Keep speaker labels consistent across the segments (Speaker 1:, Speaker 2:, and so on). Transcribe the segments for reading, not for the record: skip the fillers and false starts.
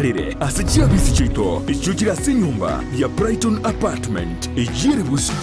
Speaker 1: Totarere ase chiabisi chiaito echio chire ase enyomba ya Brighton Apartment eyio ere bosio.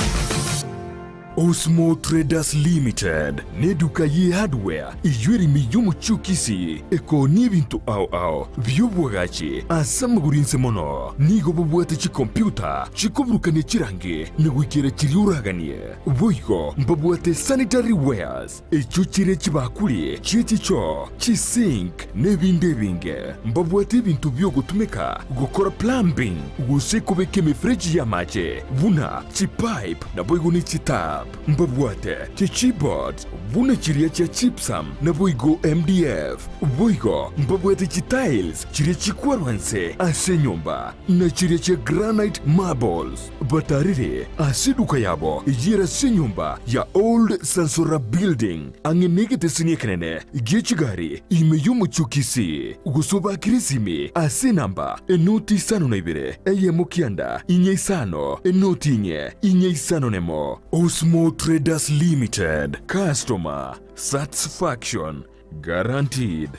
Speaker 1: Osmo Traders Limited neduka ye hardware eyio ere ime y'omochie o Kisii ekoonia ebinto ao ao bi'obwagachi ase amagoro inse mono. Nigo bobwate chikompyuta chikoburukania chirangi na goikera chiria oraganie. Boigo mbabwate sanitary wares echio chire chibakuri chie chichoo, chisink, na ebinde ebinge. Mbabwate ebinto bi'ogotumeka gokora plumbing gose kobeka emefereji y'amache buna chipipe naboigo ne chitap. Mbabwate chichipboards buna chiria chia gypsum naboigo MDF. Boigo mbabwate chitiles chiria chikwarwa nse ase enyomba na chiria chia granite marbles. Batarire ase eduka yabo eyio ere ase enyomba ya Old Sansora Building, ang'e negeteseni ekenene gie chigari ime y'omochie o Kisii, gose obakire esimi ase enamba enoti isano na ibere, eyemo kianda, inye isano, enoti inye, inye isano nemo. Osmo Traders Limited, Customer Satisfaction Guaranteed.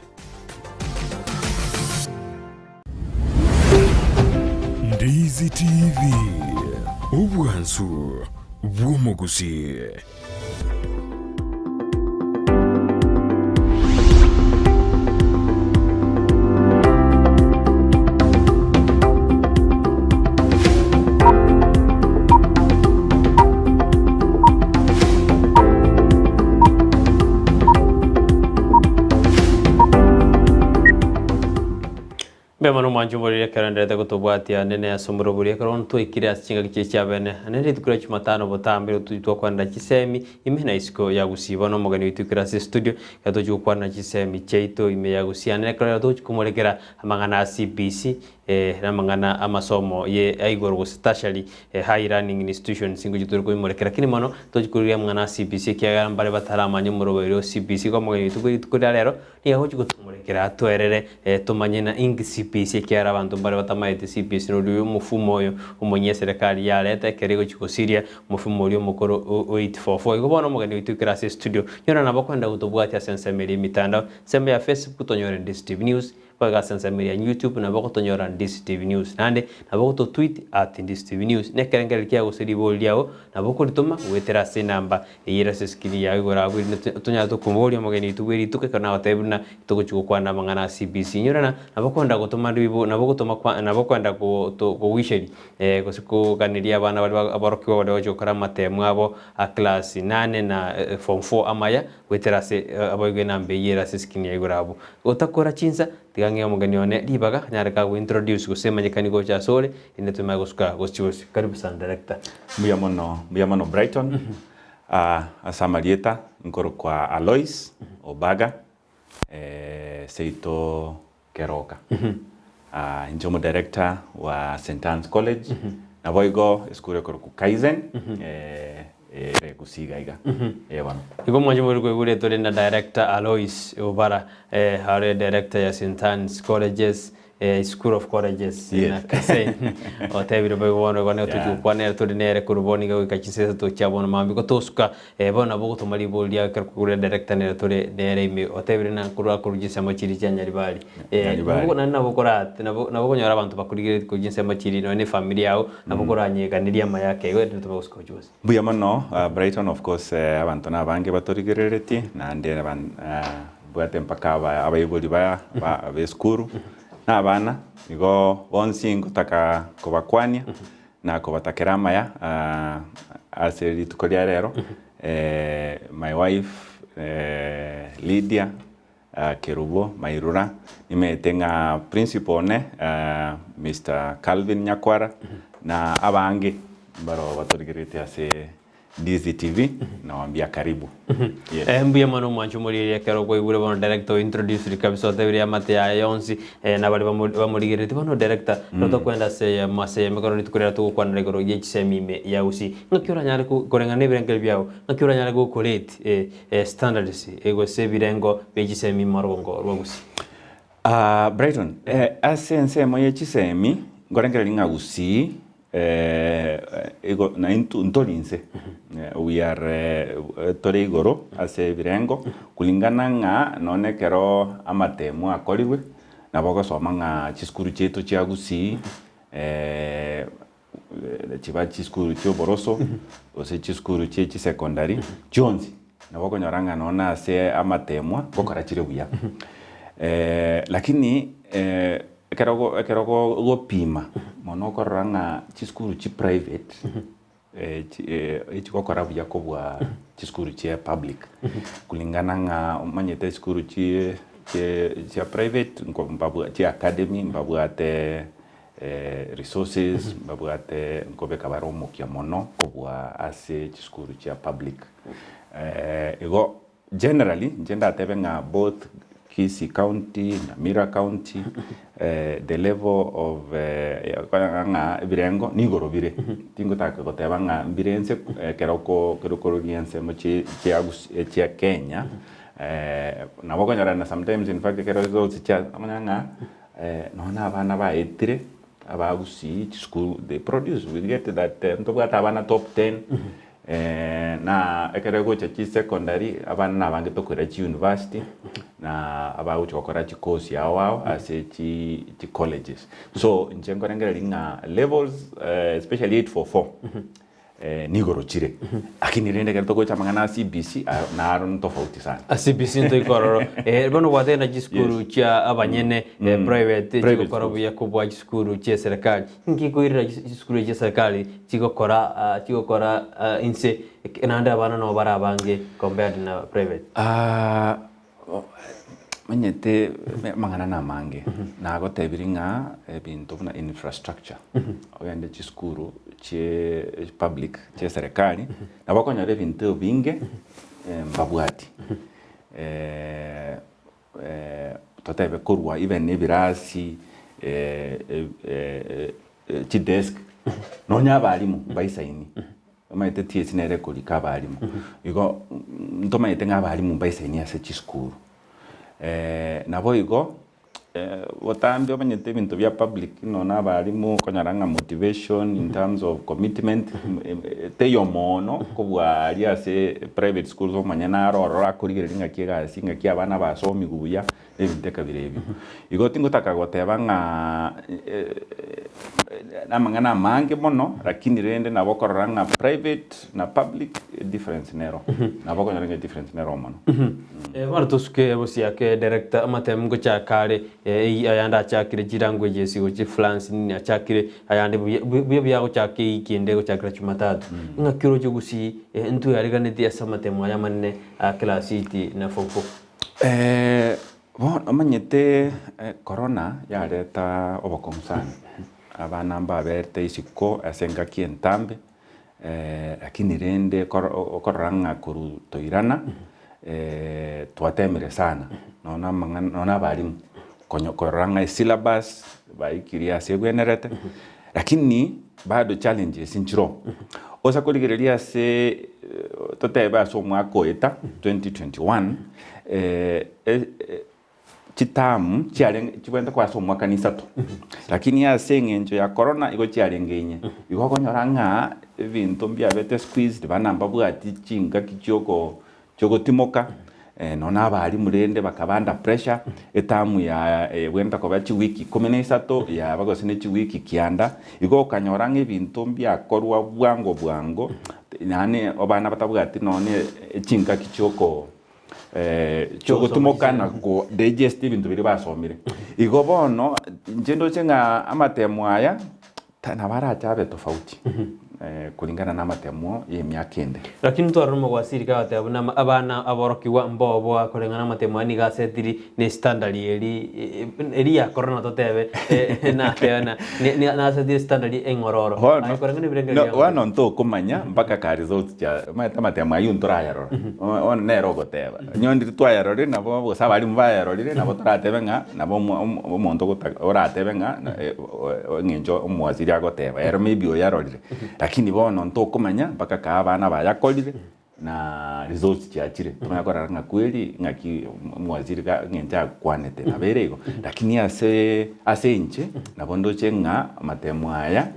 Speaker 1: Ndizi TV, obwansu bw'omogusii.
Speaker 2: Mbuya mono mwanche omoriri ekero enderete gotobwatia nene ase omorobori ekero bono twaikire ase chingaki chiria chia bene ane rituko ria jumatano botambe nigo tochi twakwanera chisemi ime na isiko ya gusii bono omogeni oito oikire ase estudio ekero tochi gokwanera chisemi chiaito ime ya gusii ane ekero rero togochi komorekera amang'ana a CBC Namang'ana amasomo ye aigoro gose tertiary high learning institutions ngochia tore koimorekera lakini mono tochi korigia amang'ana a CBC ekiagera mbare bataramanye omoroberio o CBC igo omogeni oito bwe rituko ria rero nigo agochia gotomorekera atoerere tomanye na inki CBC ekiagera abanto mbare batamaeti CBC noria oyo omofumo oyo omonyia eserekari yareta ekero egochia gosiria omofumo oria omokoro o 844 igo bono omogeni oito ekero ase estudio nyora nabo okoenda gotobwatia ase ensemo eria emitandao ensemo ya Facebook tonyore Ndisi TV News Goika ase ensemo eria YouTube nabo ogotonyora Ndisi TV News. Naende nabo ogototweet at Ndisi TV News. Na ekerengererio kiago gose ribori riago nabo okoritoma goetera ase enamba eyio ere ase escreen yago igoro abwo erinde tonyare tokomoboria omogeni oito bwe rituko ekero nagotebia buna togochia gokwana amang'ana a CBC. Inyora ng'a nabo okoenda gotoma ribo nabo ogotoma kwa nabo okoenda go gowisheria gose koganeria abana baria aborokigwa baria bagochia gokora amatemu abo a class nane na form four amaya Goetera ase abaigwa enamba eyio ere ase escreen ya igoro abwo. Gotakora chinsa, tiga ng'ee omogeni one ribaga anyare kago introduce gose emanyekani gocha ase ore, erinde tomanye gosuka gochia bosio. Karibu sana director.
Speaker 3: Mbuya mono, mbuya mono Brighton. Ase amarieta nkorokwa Alois Obaga, seito Keroka. Inche omo director wa St Anne's College, naboigo esukuru ekorokwa Kaizen, ere Gusii iga iga. Ee bono.
Speaker 2: Igo mwanche more koigwa rietwa rinde Director Alois Obara, are director ya St Anne's Colleges, School of Colleges na Kaizen. Otebire boigo bono igo nigo tochi gokwana nere tore nere korwa bono iga goika chinsa isato chia bono mambia igo tosuka Bono nabo ogotoma ribori riao ekero kogurera director nere tore nere ime otebire na korwa korwa chinsemo chiria chia Nyaribari.
Speaker 3: Nyaribari.
Speaker 2: Nabo naende nabo okora nabo nabo okonyora abanto bakorigeretie korwa chinsemo chiria nonya na efamiri yao nabo okoranyeganeria amaya ake igo erinde tome gosuka gochia bosio.
Speaker 3: Mbuya mono Brighton of course abanto na abange batorigereretie naende mbwate mpaka abaibori ba esukuru na abana igo bonsi ngotaka kobakwania na kobatakera amaya ase rituko ria rero, my wife Lydia Kerubo Mairura, nimaete ng'a principal one Mister Calvin Nyakwara, na abange mbaro batorigeretie ase DCTV, nawambia karibu. Yes.
Speaker 2: Eh, mbuya mono omwancho omorieria ekero kwaigure bono director o introduced kabisa otebirie amate yaye yonsi eh, na baria bamorigereretie bono director mm. tokwenda ase eyemo ase eyemo ekero rituko riria togokwanera igoro ye chisemi ime ya gusii ng'aki oranyare koreng'ana na ebirengererio biao ng'aki oranyare gokorate eh, eh, standards eh, gose ebirengo bie chisemi ime orogongo rwa gusii
Speaker 3: Ah, Brighton, eh, ase ensemo ye chisemi nkorengereria ng'a gusii Igo na intwe ntori inse, we are tore igoro ase ebirengo kulingana ng'a nonye ekero amatemu akorirwe. Nabo ogosoma ng'a chisukuru chiaito chia Gusii, chiba chisukuru chia oboroso, gose chisukuru chie chisecondary, chionsi nabo okonyora ng'a nonye na ase amatemwa ngokora chire buya. Lakini ekero ogo ekero ogopima mono okorora ng'a chisukuru chi private echigokora buya kobua chisukuru chia public kulingana ng'a omanyete esukuru chie chie chia private nko mbabwa chia academy mbabwate resources mbabwate nkobeka bare omokia mono kobua ase chisukuru chia public. Igo Generally inche ndatebe ng'a both Kisii county, Nyamira county the level of ng'a ebirengo nigoro bire. Tingotaka goteba ng'a mbire inse ekero ko ekero okororia ensemo chi chia gusii chia Kenya nabo okonyora na sometimes in fact ekero results chia omanye ng'a nonya na abana baetire aba gusii chisukuru they produce we get that ntobwate abana top ten. Na ekero egocha chisecondary, abana nabange tokoira chiuniversity, na abagocha gokora chicourse ao ao ase chi chicolleges. So inche nkorengereria ng'a levels especially 844 nigoro chire, lakini rende ekero togocha amang'ana a CBC aye naro ntofauti sana.
Speaker 2: CBC ntoika ororo. Bono gwatebire na chisukuru chia abanyene private
Speaker 3: Private
Speaker 2: chigokora
Speaker 3: schools.
Speaker 2: buya kobua chisukuru chia eserekari. Inki koirera chisukuru chia serikali chigokora chigokora inse naende abana nabo bare abange compared na private?
Speaker 3: Omanyete amang'ana namange, nagotebirie ng'a ebinto buna infrastructure, ogende chisukuru chie public chie serikali, nabo okonyora ebinto ebinge mbabwati. Totebe korwa even ebirasi, chidesk, nonya abalimu mbaisaini, omanyete TSC nere ekorika abalimu, igo ntomanyete ng'a abalimu mbaisaini ase chisukuru. Naboigo botambe omanyete ebinto bia public nonya abalimu okonyora ng'a motivation in terms of commitment teiyo mono kobua aria ase private schools omonyene naro ororo akorigereria ng'aki egasi ng'aki abana basomigwe buya na ebinto ekabira ebio. Igo tingotaka goteba ng'a namang'ana amange mono lakini rende nabo okorora ng'a private na public edifference nero, nabo okonyora ng'a edifference nero mono.
Speaker 2: Bono tosuke bosiake director amatemu ngochaka are ayande achakire chilanguages gochia France nini achakire ayande buya buya buya agochaka ewiki ende egochakera jumatatu. Ng'aki oroche gusii ntweariganetie ase amatemo aya amanene a class eight na form four?
Speaker 3: Bono omanyete corona yareta obokong'u sana, abana mbaberete isiko ase engaki entambe. Lakini rende okorora ng'a korwa toirana, twatemire sana, nonya na amang'ana nonya na abalimu, konya korora ng'a esyllabus baikirie ase ebwenerete, lakini bado challenges nchiroo. Osa korigereria ase totebe ase omwaka oeta 2021, chitamu chiarenge chibwenerete koba ase omwaka na isato, lakini ase eng'encho ya corona igo chiarenge inye. Igo okonyora ng'a ebinto mbiabete squeezed, bana mbabwati chingaki chioko chiogotimoka, nonya na abalimu rende bakaba under pressure, etamu ya ebwenerete koba chiwiki ikomi na isato, yaba gose ne chiwiki kianda, igo okanyora ng'a ebinto mbiakorwa bwango bwango, yaani abana batabwati nonya chingaki chioko chiogotimoka na ko digest ebinto biria basomire. Igo bono, inche ndoche ng'a amatemo aya, ta nabo arache abe tofauti kulingana na amatemo ya emiaka ende.
Speaker 2: Lakini ntwarora omogwasiri kagateba buna abana aborokigwa mboboa koreng'ana amatemo aya nigo asetiri ne standard eri eri ya corona totebe nateba na nasetiri standard eng'ororo.
Speaker 3: Bono,
Speaker 2: Aye koreng'ana ebirengererio
Speaker 3: no,
Speaker 2: biao.
Speaker 3: bono ntokomanya mpaka ka results chia omanyete amatemo aywo ntorayarora. Bono nere ogoteba, onye ndiri twayarorire nabo gose abalimu bayarorire nabo toratebe ng'a nabo omo- omo- omonto ogota oratebe ng'a eng'encho omowaziri agoteba ere maybe oyarorire. Lakini bono ntokomanya mpaka kaa abana bayakorire. Na results chiachire, tomanye korora ng'a kweri ng'aki omowaziri ga eng'encho akwanete nabo ere igo. Lakini ase ase inche, nabo ndoche ng'a amatemo aya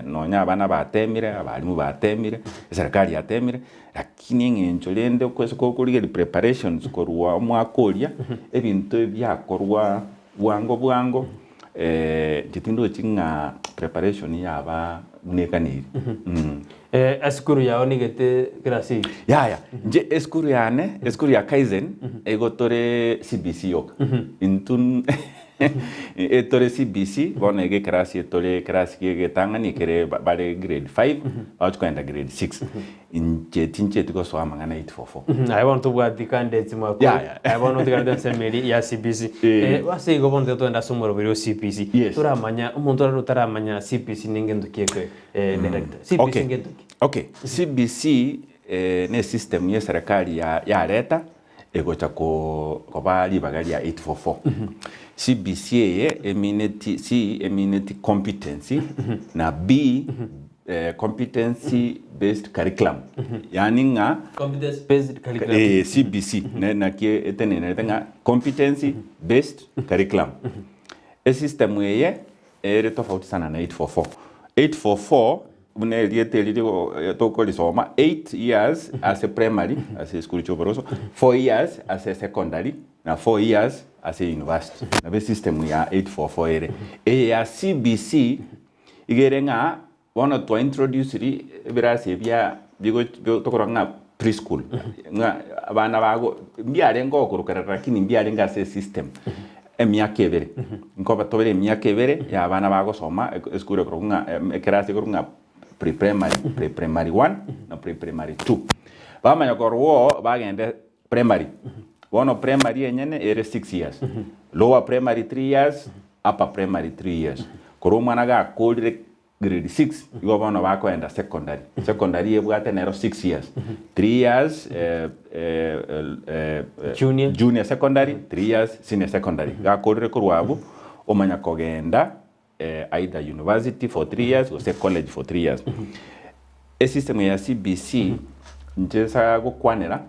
Speaker 3: nonya abana batemire, abalimu batemire, eserekari yatemire, lakini eng'encho rende okwesa korigereria preparations korwa omwaka oria, ebinto ebi biakorwa. Bwango bwango inche tindochi ng'a preparation yaba buna eganeiri.
Speaker 2: Esukuru yao nigete class eight?
Speaker 3: Yaya, inche esukuru yane, esukuru ya Kaizen, igo tore CBC yoka. Intwe etore CBC, bono iga ekerasi etore ekerasi kia egetang'ani ekere bare grade five, bagochi kogenda grade six. Inche tincheti gosoa amang'ana 844.
Speaker 2: Aye bono tobwati candidates mwakure.
Speaker 3: Yaya.
Speaker 2: Aye bono otigarete ensemo eria ya CBC.
Speaker 3: Eh.
Speaker 2: Ase igo bono tiga togende ase omoroberi o CBC.
Speaker 3: Yes.
Speaker 2: Toramanya, omonto orare otaramanya CBC nengento ki eke eh, director. CBC
Speaker 3: Okay.
Speaker 2: ngento ki?
Speaker 3: Okay, CBC eh, ne system ye serikali ya yareta egocha ko koba ribaga ria 844. CBC eye emineti C emineti competency na B eh, competency based curriculum yaani ng'a
Speaker 2: Competence based curriculum.
Speaker 3: eh, CBC ne- naki etenenerete ng'a competency based curriculum. Esystem eye ere tofauti sana na 844. 844 buna erieta eri rigo tokorisoma 8 years ase primary ase esukuru chia oboroso, 4 years ase secondary na 4 years ase university. Nabo esystem ya 844 ere. Eye ya CBC iga ere ng'a bono twa introduciri ebirasi ebia bigo tokorora ng'a preschool ng'a abana bago mbiarenge ogokorokera lakini mbiarenge ase esystem emiaka ebere. Nkoba tobere emiaka ebere ya abana bagosoma esukuru ekorokwa ng'a ekerasi ekorokwa ng'a pre-primary, pre-primary one na pre-primary two. Bamanya korwa oo bagende primary, bono primary enyene ere six years, lower primary three years, upper primary three years. Korwa omwana gakorire grade six, igo bono bakoenda secondary. Secondary ebwate nero six years, three years
Speaker 2: Junior.
Speaker 3: junior secondary, three years senior secondary. Gakorire korwa abwo, omanya kogenda either university for three years gose college for three years. Esystem ya CBC inche nsa gokwanera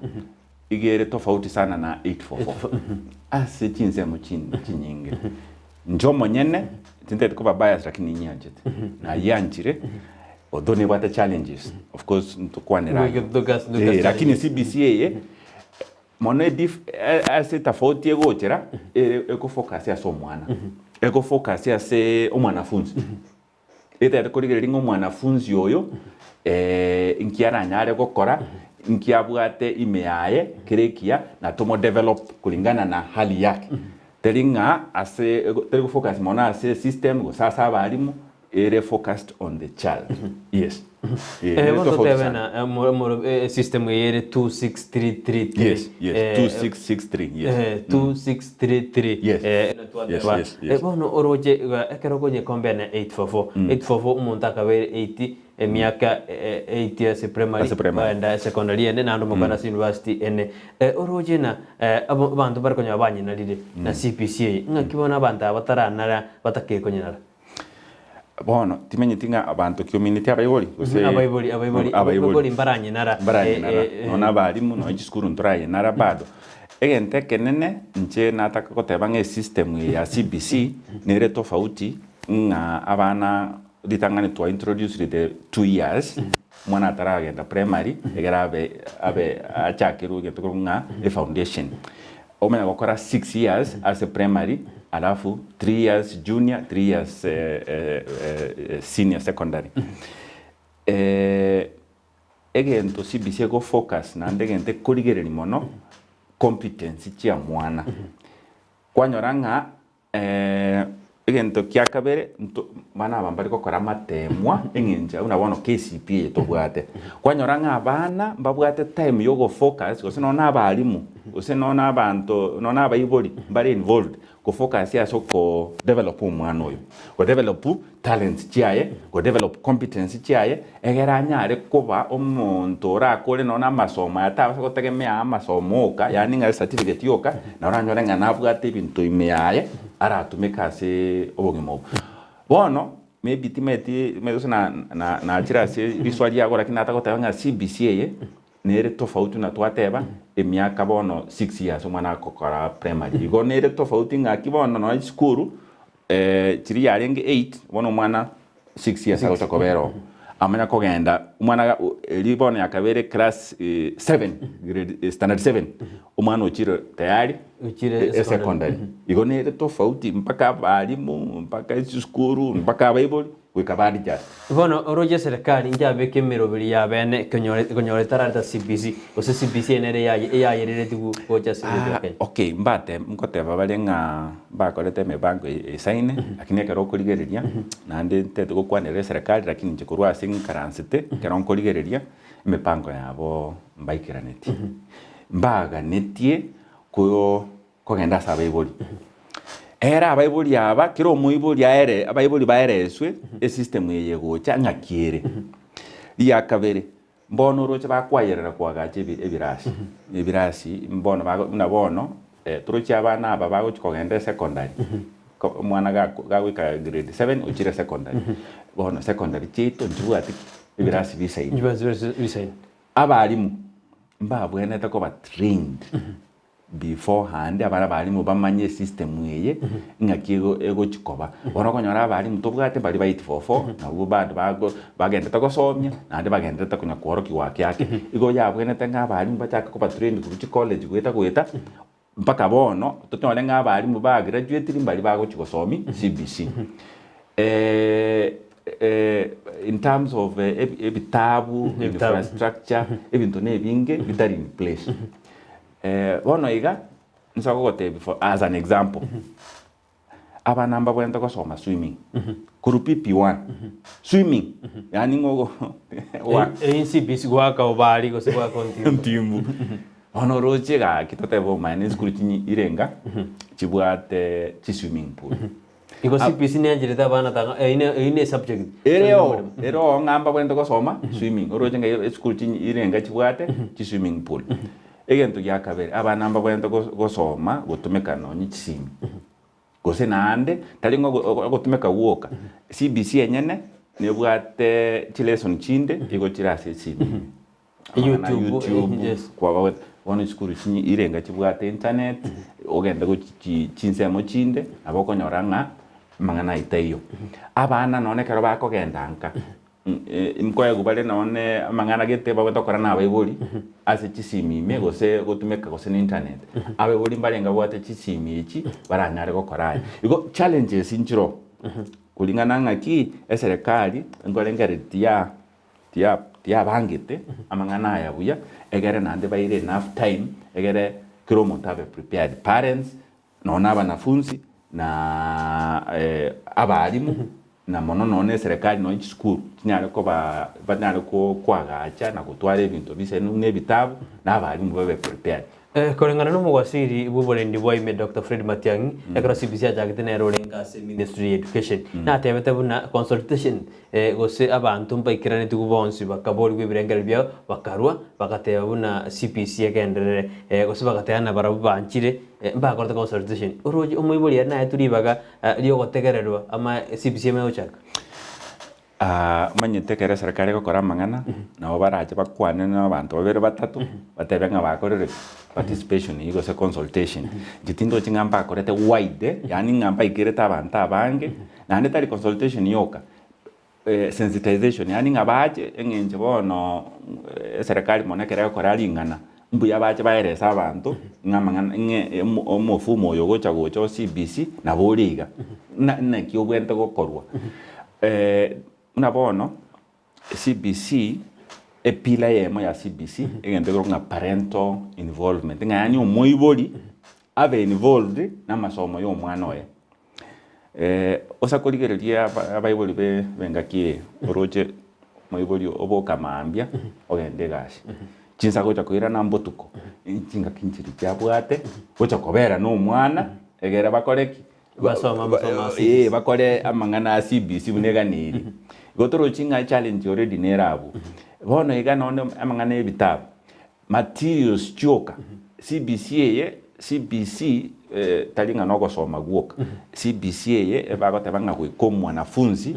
Speaker 3: iga ere tofauti sana na 844 ase chinsemo chinyinge. Inche omonyene tintagete koba biased lakini ninyianchete, nayianchire although nebwate challenges of course ntokwanera ayio. Lakini CBC eye mono edif ase etafauti egochera ere egofocus ase omwana, egofocus ase omwanafunzi. Etagete korigereria ng'a omwanafunzi oyo inki aranyare gokora, inki abwate ime yaye kere ekiya, na tomodevelop kulingana na hali yake. Teri ng'a ase teri gofocus mono ase esystem gose ase abalimu, ere focused on the child. Yes. Ere
Speaker 2: Bono
Speaker 3: tofauti
Speaker 2: totebe
Speaker 3: sana.
Speaker 2: na esystem eye ere 2633.
Speaker 3: Yes, yes, 2663, yes.
Speaker 2: 2633.
Speaker 3: Yes.
Speaker 2: Twateba.
Speaker 3: Yes, yes, yes.
Speaker 2: Bono oroche iga ekero okonye compare na 844, 844 omonto akabeire 8 emiaka 8 ase primary,
Speaker 3: Ase primary.
Speaker 2: ogenda secondary ende naende omokwana ase university ende. Oroche na abanto bare konyora banyenarire na CBC eye, ng'aki bono abanto aba bataranara batakei konyenara?
Speaker 3: Bono timenyeti ng'a abanto ki omineti abaibori gose
Speaker 2: Abaibori, abaibori, abaibori mbaranyenara.
Speaker 3: Mbaranyenara. Nonya abalimu, nonya chisukuru ntorayenara bado. Egento ekenene inche nataka goteba ng'a esystem eye ya CBC nere tofauti ng'a abana ritang'ani twa introduced the two years omwana ataragenda primary egere abe abe achakerwe egento korwa ng'a efoundation. Omanya gokora six years ase primary alafu three years junior, three years senior secondary. Egento CBC ego focus naende egento ekorigereria mono competency chia mwana. Kwanyora ng'a Egento kia kabere, nto abana aba mbare gokora amateemwa eng'encho buna bono KCPE eye tobwate. Kwanyora ng'a abana mbabwate time ya ogofocus gose nonya na abalimu, gose nonya na abanto, nonya na abaibori mbare involved kofocus ase oko develop omwana oyo. Godevelop talents chiaye, godevelop competence chiaye, egere anyare koba omonto orakore nonya na amasomo aya tabasa gotegemea amasomo oka, yaani ng'a ecertificate yoka, naro oranyore ng'a nabwate ebinto ime yaye aratumeke ase obogima obo. Bono, maybe timanyeti gose na na nachire ase riswali riago lakini nataka goteba ng'a CBC eye, nere tofauti buna twateba, emiaka bono six years omwana agokora primary. Igo nere tofauti ng'aki bono nonya chisukuru, chiria yarenge eight, bono omwana six years agocha kobera oo. Amanya kogenda omwana ga erio bono yakabeire class seven, grade standard seven, omwana ochire tayari.
Speaker 2: Ochire
Speaker 3: Esecondary. Igo nere tofauti mpaka abalimu, mpaka esukuru, mpaka abaibori, goika ba adjust.
Speaker 2: Bono oroche eserekari nchabeke emeroberi ya bene ekonyore ekonyora etarareta CBC, gose CBC eye nere eyaye eyayereretigwe gocha ase egento ya Kenya.
Speaker 3: Okay, mbate nkoteba bare ng'a mbakorete emipango esaine, lakini ekero okorigereria, naende ntete gokwanera eserekari lakini inche korwa ase ng'ikaransete, ekero nkorigereria, emipango yabo mbaikeranetie. Mbaganetie ko kogenda ase abaibori. Ere abaibori aba, kera omoibori aere abaibori baereswe esystem eye egocha ng'aki ere. Ria kabere, mbono oroche bakwayerera koagacha ebi ebirasi, ebirasi mbono bago buna bono torochi abana aba bagochi kogenda esecondary, ko omwana gako gagoika grade seven ochire secondary. Bono secondary chiaito nchibwati ki? Ebirasi bisaine.
Speaker 2: Nchibwati bisaine.
Speaker 3: Abalimu mbabwenerete koba trained beforehand abare abalimu bamanye esystem eye ng'aki ego egochi koba. Bono okonyora abalimu tobwate baria ba 844 nabwo bado bago bagenderete gosomia naende bagenderete konya kworokigwa ake ake. Igo yabwenerete ng'a abalimu bachake koba trained korwa chicollege goeta goeta mpaka bono tonyore ng'a abalimu ba graduatiri mbaria bagochi gosomia CBC. In terms of ebitabu, infrastructure, ebinto na ebinge bitari in place. Bono iga, nsa gogotebia for as an example, abana mbabwenerete gosoma swimming, korwa PP1, swimming, yaani ng'a ogo
Speaker 2: Eyio CBC goaka obari gose goaka ontimbu.
Speaker 3: Ontimbu. Bono oroche gaki totebe omanye nesukuru chinyi irenga chibwate chiswimming pool.
Speaker 2: Igo CBC neancherete abana tanga eyio ne eyio ne subject.
Speaker 3: Ere oo, ere oo ng'a mbabwenerete gosoma swimming, oroche ng'a esukuru chinyi irenga chibwate chiswimming pool. Egento gia kabere, abana mbabwenerete go- gosoma gotumeka nonye chisimi, gose naende tari ng'a ogo ogotumeka gwoka, CBC enyene nebwate chilesson chinde igo chire ase esimi ime. Amang'ana
Speaker 2: YouTube,
Speaker 3: YouTube,
Speaker 2: yes.
Speaker 3: kwaba bono chisukuru chinyi irenga chibwate internet, ogende gochi chi chinsemo chinde, nabo okonyora ng'a amang'ana ayio taiyo. Abana nonye ekero bakogenda nka, nkoegwa bare nonye amang'ana gete babwate gokora na abaibori, ase chisimi ime gose gotumeka gose na internet, abaibori mbarenge babwate chisimi echi, baranyare gokora aya. Igo challenges nchiroo, kuringana ng'aki eserekari nkorengereria tiya tiya tiyabangete amang'ana aya buya, egere naende baire enough time, egere kera omonto abe prepared, parents, nonya na abanafunsi, na abalimu, na mono nonya na eserekari nonya chisukuru, chinyare koba banyare ko koagacha na gotwara ebinto bisenu buna ebitabu, na abalimu babe prepared.
Speaker 2: Koreng'ana nomowaziri bw'oborendi bwa ime Doctor Fred Matiang'i, ekero CBC achagete nere orenge ase Ministry ya Education, natebete buna consultation gose abanto mbaikeranetigwe bonsi bakaborigwa ebirengererio biabo bakarwa bagateba buna CBC egenderere gose bagateba nabarabwo banchire mbakorete consultation. Oroche omoibori ere naetwe ribaga riogotegererwa ama CBC emanye gochaka?
Speaker 3: Omanyete ekero eserekari egokora amang'ana, nabo barache bakwane na abanto babere batato, batebe ng'a bakorire ki? Participation eyio gose consultation. Inche tindochi ng'a mbakorete wide, yaani ng'a mbaikerete abanto abange, naende tari consultation yoka, sensitization, yaani ng'a bache eng'encho bono eserekari mono ekero egokora ring'ana, mbuya bache baerese abanto ng'a amang'ana ng'e omofumo oyo ogocha gocha o CBC nabo ore iga, na naki obwenerete gokorwa. Buna bono CBC, epillar eyemo ya CBC, egento ekerokwa ng'a parental involvement, ng'a yaani omoibori abe involved na amasomo ya omwana oye. Osa korigereria abaibori be engaki eye, oroche omoibori oboka mambia ogende egasi, chinsa agocha koirana mbotuko, chingaki nchiria chiabwate, gocha kobera na omwana egere bakore ki?
Speaker 2: Basome amasomo a CBC.
Speaker 3: Eh, bakore amang'ana a CBC buna eganeirie. Igo torochi ng'a echallenge already nere abwo. Bono iga nonye amang'ana ya ebitabu, materials chioka, CBC eye, CBC tari ng'a nogosoma gwoka, CBC eye ebagoteba ng'a goika omwanafunzi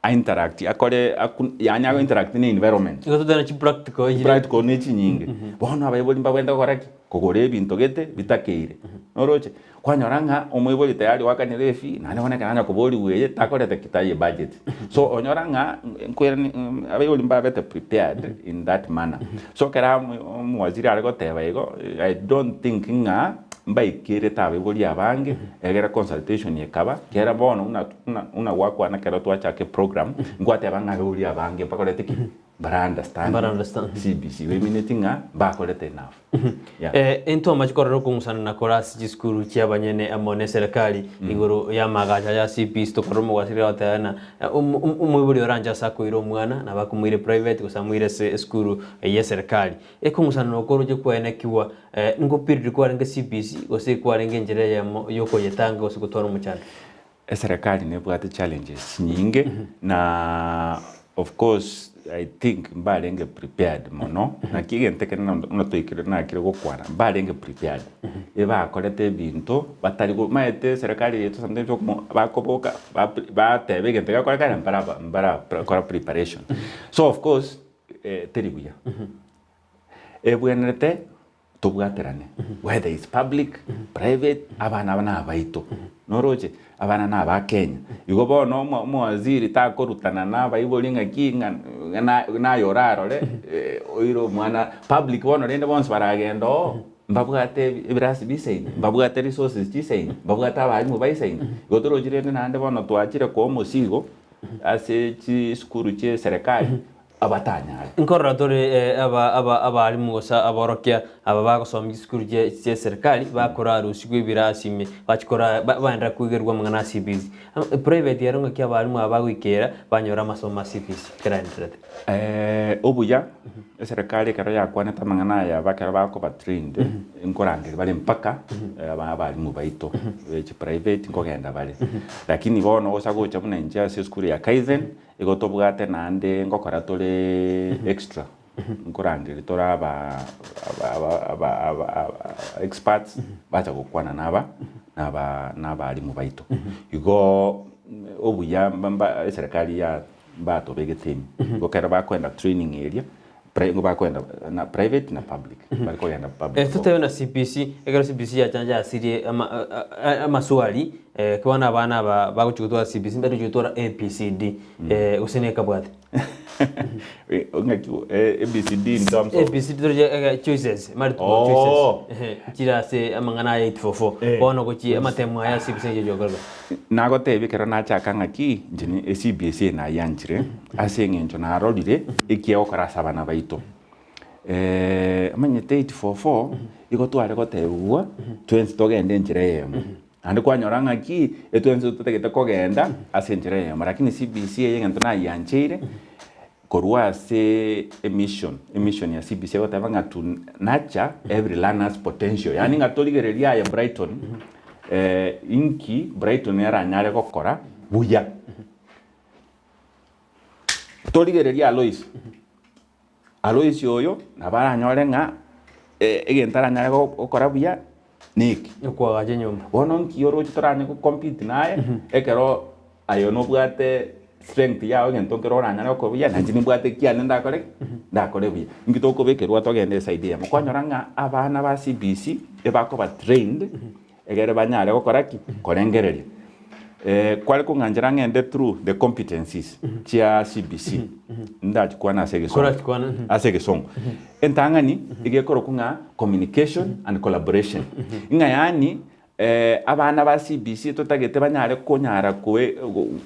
Speaker 3: a interact akore aku yaani ago interact na environment.
Speaker 2: Igo totebe chipractical echire.
Speaker 3: Chipractical ne chinyinge. Bono abaibori mbabwenerete gokora ki? Kogora ebinto gete bitakeire. Noroche? Kwanyora ng'a omoibori tayari oakanire efee naende bono ekero anya koborigwa eye takorete ki? Taye budget. So onyora ng'a nkoirani abaibori mbabete prepared in that manner. So ekero omowaziri are goteba igo, I don't think ng'a. mbaikerete abaibori abange, egere consultation ekaba, kera bono buna buna buna gwakwana ekero twachaka eprogram, nkwateba ng'a abaibori abange mbakorete ki? Mbara understand
Speaker 2: Mbara understand.
Speaker 3: CBC, emineti ng'a mbakorete enough. Yeah.
Speaker 2: Eh, intwe amache korora okong'usanana kore ase chisukuru chi'abanyene amo neserikali igoro y'amagacho aya CBC tokorora omogwasiri agoteba ng'a eh, omo- omo- omoibori oranche ase akoira omwana nabo akomoira eprivate gose amoire ase esukuru y'eserikali. Ekong'usanana oko oroche kwaenekigwa eh, ngopiriri kwarenge CBC gose kwarenge enchera eyemo yokoyetanga gose gotwara omochando.
Speaker 3: Eserekari nebwate challenges chinyinge na of course I think mbarenge prepared mono naki egento ekere buna toikire nakire gokwana mbarenge prepared ebakorete ebinto batari go omanyete eserekari yaito sometimes okomo bakoboka bateba egento gekorekana mbaraba mbarakora preparation so of course teri buya ebwenerete Tobwaterane, whether is public, private, abana aba nabaito, noroche? Abana na aba Kenya. Igo bono omo omowaziri takorutana na abaibori ng'aki ng'a ng'a naye orarore oire omwana public bono rende bonsi baragenda oo, mbabwate ebirasi bisaine, mbabwate resources chisaine, mbabwate abalimu baisaine. Igo torochi rende naende bono twachire koa omosigo ase chisukuru chia eserekari. abatanyare.
Speaker 2: Nkorora tore abalimu gose aborokia aba bagosomia chisukuru chia eserikali bakorarusigwa ebirasi ime bachikora baenderera koigerwa amang'ana a CBC. Private ero ng'aki abalimu aba bagoikera banyora amasomo a CBC ekeraendererete.
Speaker 3: Obuya eserikali ekero yakwanete amang'ana aya ekero bakoba trained nkorangeria bare mpaka abalimu baito be chiprivate nkogenda bare. Lakini bono gosa gocha buna inche ase esukuru ya Kaizen Igo tobwate naende ngokora tore extra, nkorangeria tore aba aba aba aba experts bacha gokwana na aba na aba na abalimu baito. Igo obuya mba mba eserekari ya mbatobegete ime, igo ekero bakoenda training eria, pri nigo bakoenda na private na public, bari kogenda public
Speaker 2: Eh, totebe na CBC, ekero CBC yachancha yasirie ama amaswali eh, bono abana aba bagochia gotwara CBC mbari gochia gotwara ABCD eh, gose nekabwate.
Speaker 3: Ng'aki ABCD in terms of
Speaker 2: ABCD toroche ege choices, multiple
Speaker 3: Oh.
Speaker 2: choices. Ehe, nchire ase amang'ana aya 844.
Speaker 3: Eh.
Speaker 2: Bono gochia amatemo aya CBC nchio gokoreka.
Speaker 3: Nagotebia ekero nachaka ng'aki inche ne eCBC eye nayanchire ase eng'encho narorire eki egokora ase abana baito. Omanyete 844 igo tware gotebiwa twensi togende enchera eyemo, naende kwanyora ng'aki etwensi totagete kogenda ase enchera eyemo lakini CBC eye egento nayiancheire korwa ase emission, emission ya CBC egoteba ng'a to nurture every learner's potential yaani ng'a torigereria aye Brighton inki Brighton aranyare gokora buya. Torigereria Alois, Alois oyo nabo aranyore ng'a egento aranyare gokora buya neke.
Speaker 2: Okoagacha enyomba.
Speaker 3: Bono nki oroche toranye go compete naye ekero aye nobwate strength yao egento nkere oranyare gokora buya nainche nimbwate ekiane ndakore ki? Ndakore buya. Inki tokobekerwa togende eside eyemo. Kwanyora ng'a abana ba CBC ebakoba trained egere banyare gokora ki? Korengereria. Kware kong'anchera ng'ende through the competencies chia CBC ndachikwane ase egesongo.
Speaker 2: Korachikwane, mhm.
Speaker 3: Ase egesongo. Entang'ani iga ekorokwa ng'a communication and collaboration. Ng'a yaani abana ba CBC totagete banyare konyara koe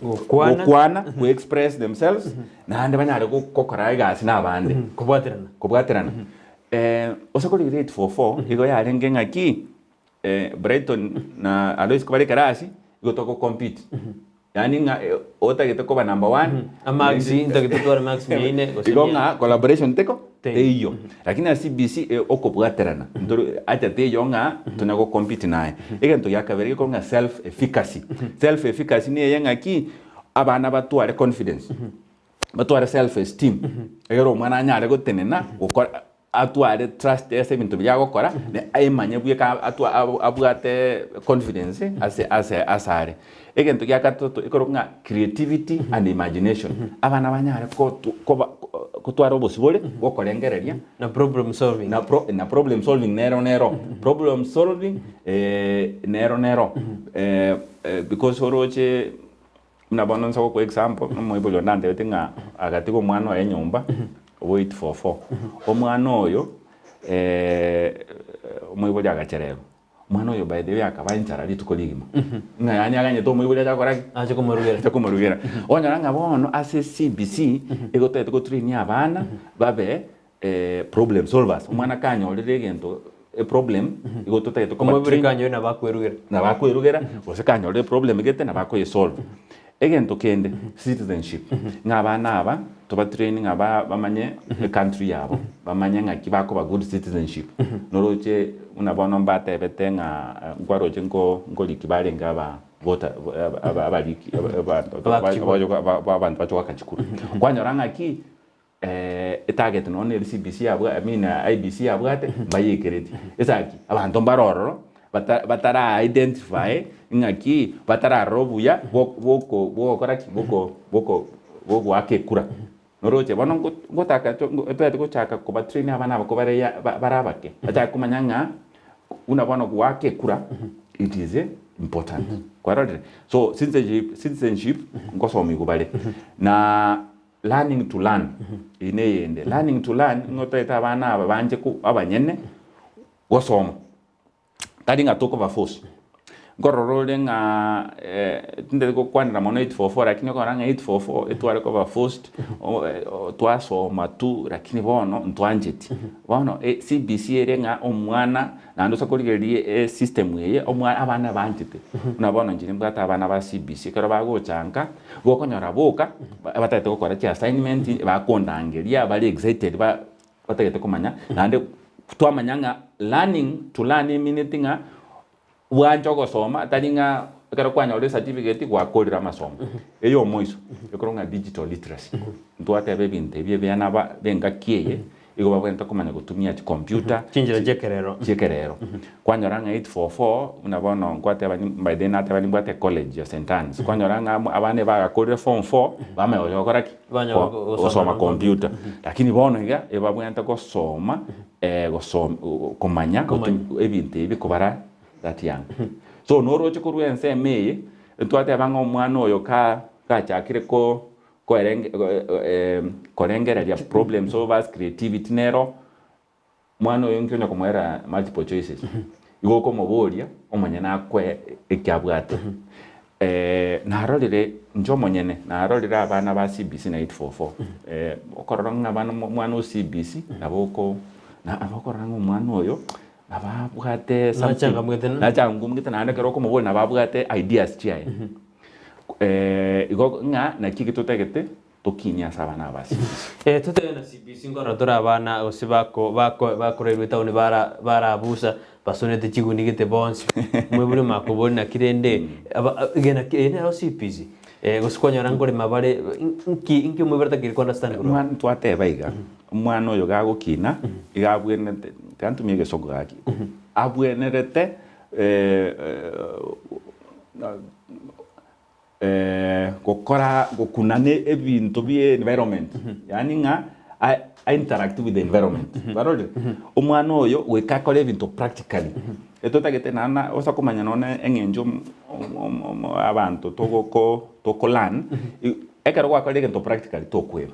Speaker 2: Gokwana.
Speaker 3: gokwana, ko express themselves, naende banyare gokora egasi na abande.
Speaker 2: Kobwaterana.
Speaker 3: Kobwaterana. Ase korigereria 844 igo yarenge ng'aki Brighton na Alois kobare ekerasi igo togo compete yaani ng'a otagete koba number one
Speaker 2: Amarks, ntagete otware marks mia ine gose
Speaker 3: igo
Speaker 2: mia.
Speaker 3: ng'a collaboration teko
Speaker 2: Teiyo.
Speaker 3: teiyo lakini ase CBC okobwaterana ntori acha teiyo ng'a tonya go compete naye. Egento gia kabere gekorwa ng'a self efficacy, self efficacy neye ng'aki abana batware confidence batware self esteem egere omwana anyare gotenena gokora Atware trust ase ebinto biria agokora, na aemanye bweka atwa abwate confidence ase ase asare. Egento gia gatato ekorokwa ng'a creativity and imagination. Abana banyare kotu koba kotwara obosibore bwa okorengereria
Speaker 2: Na problem solving.
Speaker 3: na pro na problem solving nero nero. Problem solving nero nero because oroche Buna bono nse gokoa example, omoibori onde antebetie ng'a agatiga omwana oye nyomba wait for four. Omwana oyo omoibori agachererwa. Omwana oyo by the way akaba enchara rituko rigima. Ng'a yaani aganyete omoibori ache gokora ki?
Speaker 2: Ache komorugera.
Speaker 3: Ache komorugera. Okonyora ng'a bono ase CBC, igo totagete gotrainia abana babe problem solvers. Omwana kanyorire egento eproblem, igo totagete koba
Speaker 2: Omoibori
Speaker 3: train.
Speaker 2: kanyorire nabo akwerugera.
Speaker 3: Nabo akwerugera, gose kanyorire eproblem gete nabo akoyesolve. Egento kende, citizenship, ng'a abana aba tobatrain ng'a ba bamanye ecountry yabo, bamanye ng'aki bakoba good citizenship. Noroche buna bono mbatebete ng'a nkwaroche nko nkoriki barenge aba voter aba abariki abanto abanto bache goaka chikura. Kwanyora ng'aki Etarget nonya neri CBC yabwa I mean IEBC yabwate mbayekereti. Esaki abanto mbare ororo bata batara identify ng'aki batararora obuya bwo bwoko bwogokora ki bwoko bwoko bwogoaka ekura. Noroche bono ngo ngotaka to totagete gochaka koba train abana aba kobare ya bare abake bachake komanya ng'a buna bono goaka ekura it is important. Kwarorire? So citizenship citizenship ngosomigwa bare na Learning to learn, eye neyende. Learning to learn nigo otagete abana aba banche ko abanyene gosoma, tari ng'a tokoba force. Nkorora ore ng'a tintagete gokwanera mono 844 lakini okonyora ng'a 844 etware koba forced twasoma tu lakini bono ntwancheti. Bono CBC ere ng'a omwana naende ase korigereria esystem eye omwa abana banchete. Buna bono inche nimbwate abana ba CBC ekero bagocha nka. Gokonyora boka, batagete gokora chi assignment, bakondangeria, bare excited ba batagete komanya, naende twamanya ng'a learning to learn emeaneti ng'a bwanche ogosoma tari ng'a ekero kwanyorire ecertificate gwakorire amasomo. Eyomoiso, ekorwa ng'a digital literacy, ntwateba ebinto ebi ebiana ba bengaki eye, Igo babwenerete komanya gotumia chikompiuta
Speaker 2: Chinchera chi'ekerero.
Speaker 3: chi'ekerero. Kwanyora ng'a 844 buna bono nkwateba ni by then nateba nimbwate ecollege ya St Anne's. Kwanyora ng'a amo abana ebagakorire form four, bamanya gocha gokora ki?
Speaker 2: Banya
Speaker 3: Ko-
Speaker 2: gosoma
Speaker 3: gosoma
Speaker 2: na
Speaker 3: computer. Lakini bono iga ebabwenerete gosoma gosom komanya
Speaker 2: Komanya.
Speaker 3: gotu ebinto ebi kobara that young. So noroche korwa ensemo eye, ntwateba ng'a omwana oyo ka gachakire ko Koerenge korengereria problem solvers, creativity nero mwana oyo nki onya komoera multiple choices igo okomoboria omonyene akoe eki abwate. Narorire inche omonyene narorire abana ba CBC na 844 okorora ng'a abana omwana o CBC nabo oko nabo okorora ng'a omwana oyo nabo abwate something
Speaker 2: Nachangamugete
Speaker 3: nachangamugete naende ekero okomoboria nabo abwate ideas chiaye. Igo ng'a naki eke totagete tokinie ase abana aba CBC.
Speaker 2: Totebe na CBC nkorora tore abana gose bako bako bakorerwa etaoni bara barabusa basonete chigundi gete bonsi moibori omakobori naki rende aba egena ki eye nero CBC gose kwanyora nkorema bare nki nki omoibori atakeire ko understand korwa
Speaker 3: Omwana twateba iga, omwana oyo gagokina iga abwenerete, tiga ntumie egesongo gaki, abwenerete gokora gokuna ne ebinto bie environment yaani ng'a a interact with the environment kwarorire? Omwana oyo goika akore ebinto practically etotagete naende osa komanya nonye eng'encho omo abanto togoko toko learn ekero gwakorire egento practically tokweba.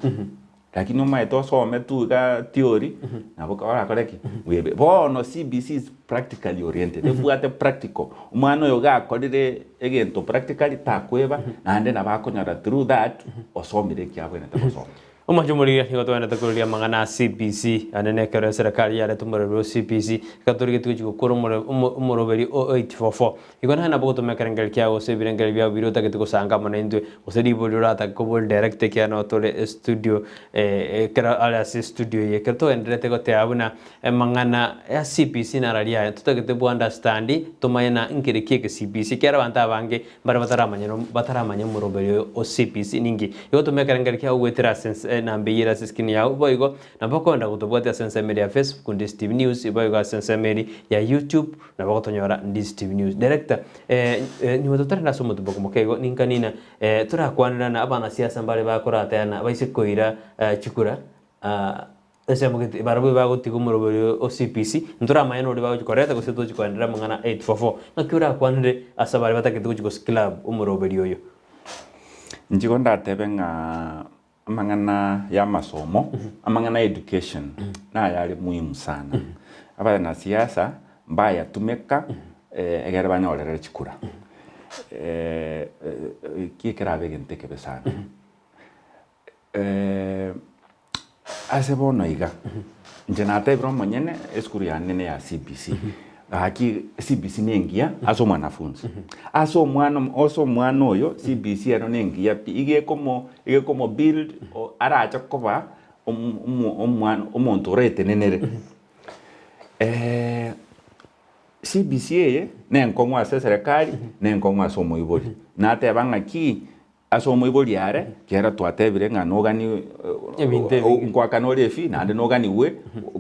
Speaker 3: Lakini omanyete osome tu iga theory, nabo orakore ki? Bwebe. Bono CBC is practically oriented, ebwate practical. Omwana oyo gakorire egento practically takweba, naende nabo akonyora through that osomire eki abwenerete gosoma.
Speaker 2: Omochie omoriri nigo togwenerete korigia amang'ana a CBC, naende nekero eserekari yareta omorero o CBC, egatorigetie gochia gokora omore omo omoroberi o 844. Igo naye nabo ogotoma ekerengererio kiao gose ebirengererio biao biria otagete gosanga amo naintwe, gose ribori oratake kobori direct ekiagera nabo tore estudio ekero are ase estudio eye. Ekero togendererete goteba buna amang'ana ya CBC nararia aya, totagete bo understand tomanye na nkere ki eke CBC ekiagera abanto abange mbare bataramanya bataramanya omoroberio oyo o CBC ninki. Igo toma ekerengererio kiao goetera ase ense enamba eyio ere ase escreen yao, boigo nabo okogenda gotobwatia ase ensemo eria ya Facebook Ndisi TV News, boigo ase ensemo eria ya YouTube. Nabo gotonyora Ndisi TV News. Director, eh, eh, nyuma totarenda ase omotuboku moke igo, ninkanina, eh, torakwanera na abanasiasa mbare bakorateana baise koira eh, chikura, ah, ensemo gete barabwo bagotiga omoroberi o CPC, ntoramanye nori bagochi koreta gose tochi koenderera amang'ana 844. Ng'aki orakwanere ase abare batagete gochi gosclub omoroberi oyo?
Speaker 3: Inche igo ndatebe ng'a Amang'ana y'amasomo, amang'ana ya education nayare muhimu sana. Abanasiasa mbayatumeka Egere banyorere chikura. Eki ekerabe egento ekebe sana. Ase bono iga, inche natebire omonyene esukuru yane ne ya CBC. Gaki CBC ne engiya ase omwanafunzi. Ase omwana ase omwana oyo CBC ero ne engiya pi, iga ekomo iga ekomo build arache koba omo omwana omonto oraetenenere. CBC eye nenkong'u ase eserekari, nenkong'u ase omoibori. Nateba ng'aki ase omoibori are, kiagera twatebire ng'a nogani
Speaker 2: Ebinto ebinge.
Speaker 3: nkoakana ore efee naende noganiwe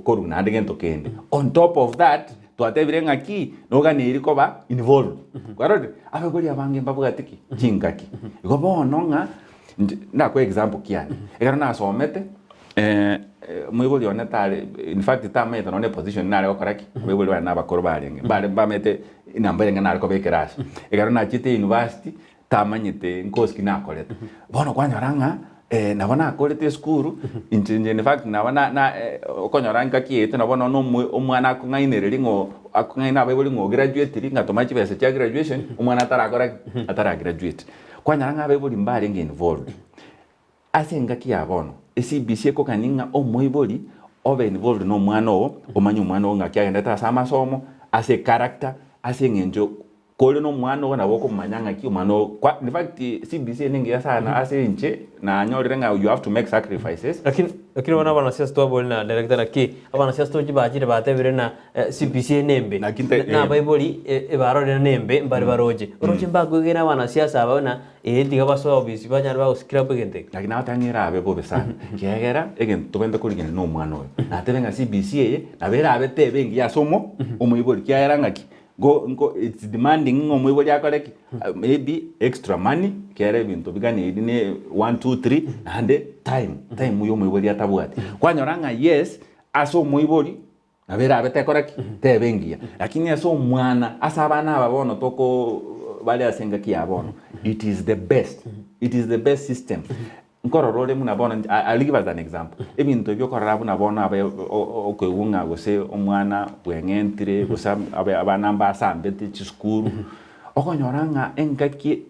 Speaker 3: korwa naende gento kende. On top of that, twatebire ng'aki noganeiri koba involved. Kwarorire? Abaibori abange mbabwati ki? Chingaki. Igo bono ng'a inche ndakoe example kiane, ekero nasomete Moibori one tare, in fact tamanyete nonya eposition nare gokora ki, abaibori bane nabakoro barenge, mbare mbamanyete enamba erenge nare koba ekerasi. Ekero nachiete university, tamanyete nkosi ki nakorete. Bono kwanyora ng'a nabo nakorete esukuru, inche inche in fact nabo na na okonyora engaki yaito nabo nonya omo omwana akong'ainereria ng'a akong'aina abaibori ng'a ograduatiri ng'a toma chibesa chia graduation, omwana atarakora ki? Atara graduate. Kwanyora ng'a abaibori mbarenge involved. Ase engaki ya bono, eCBC ekogania ng'a omoibori obe involved na omwana oo, omanye omwana oo ng'aki agendete ase amasomo, ase echaracter, ase eng'encho kore na omwana oo nabo okomanya ng'aki omwana oo kwa in fact CBC eye nengiya sana ase inche nanyorire ng'a you have to make sacrifices.
Speaker 2: Lakini lakini bono abanasiasa twabori na director naki abanasiasa tochi bachire batebire na CBC eye nembe
Speaker 3: Naki nte-
Speaker 2: na abaibori ebarorire nembe mbare baroche oroche mbakwegena abanasiasa aba buna Ee, tiga basoe obisi banyare bagosikira abwo egento eke.
Speaker 3: Naki nagotang'era abe bobe sana, ekiagera egento tobwenerete korigena na omwana oyo. Natebe ng'a CBC eye nabo erabe tebe engiya ase omo omoibori ekiagera ng'aki go nko it's demanding ng'a omoibori akore ki? Maybe extra money ekiagera ebinto biganeiri ne one two three naende time, time ya omoibori atabwati. Kwanyora ng'a yes, ase omoibori Nabo erabe tekora ki? Tebe engiya. Lakini ase omwana, ase abana aba bono toko bare ase engaki ya bono, it is the best, it is the best system. Nkorora ore buna bono, I I'll give as an example, ebinto ebi okorora buna bono abe okoigwa ng'a gose omwana bweng'entire, gose abe abana mbasambete chisukuru, okonyora ng'a engaki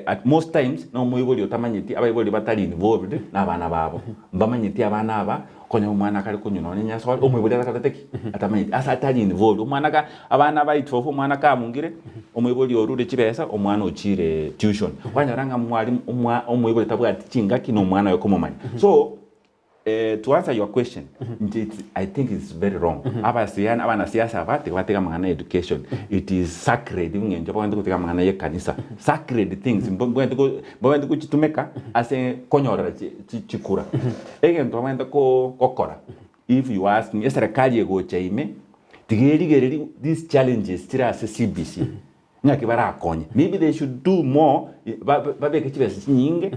Speaker 3: At most times na omoibori otamanyeti, abaibori batari involved na abana babo, mbamanyeti abana aba, konya omwana akare konywa nonya enyasore, omoibori atakorete ki? Atamanyeti, ase atari involved, omwana ka abana baitwa abwo omwana kamungire, omoibori orure chibesa, omwana ochire tuition. Kwanyora ng'a mwalimu omwa omoibori tabwati chingaki na omwana oye komomanya. So. To answer your question, inche it's, I think it's very wrong. Abasiani, abanasiasa aba tiga batige amang'ana ya education. It is sacred ng'encho bagwenerete gotiga amang'ana ya ekanisa. Sacred things mbabwenerete ko mbabwenerete gochitumeka ase konyorera chi chi chikura. Egento babwenerete ko gokora, if you ask me, eserekari egocha ime, tiga erigereria these challenges chire ase CBC. Ng'aki barakonye. Maybe they should do more, ba- ba- babeke chibesa chinyinge,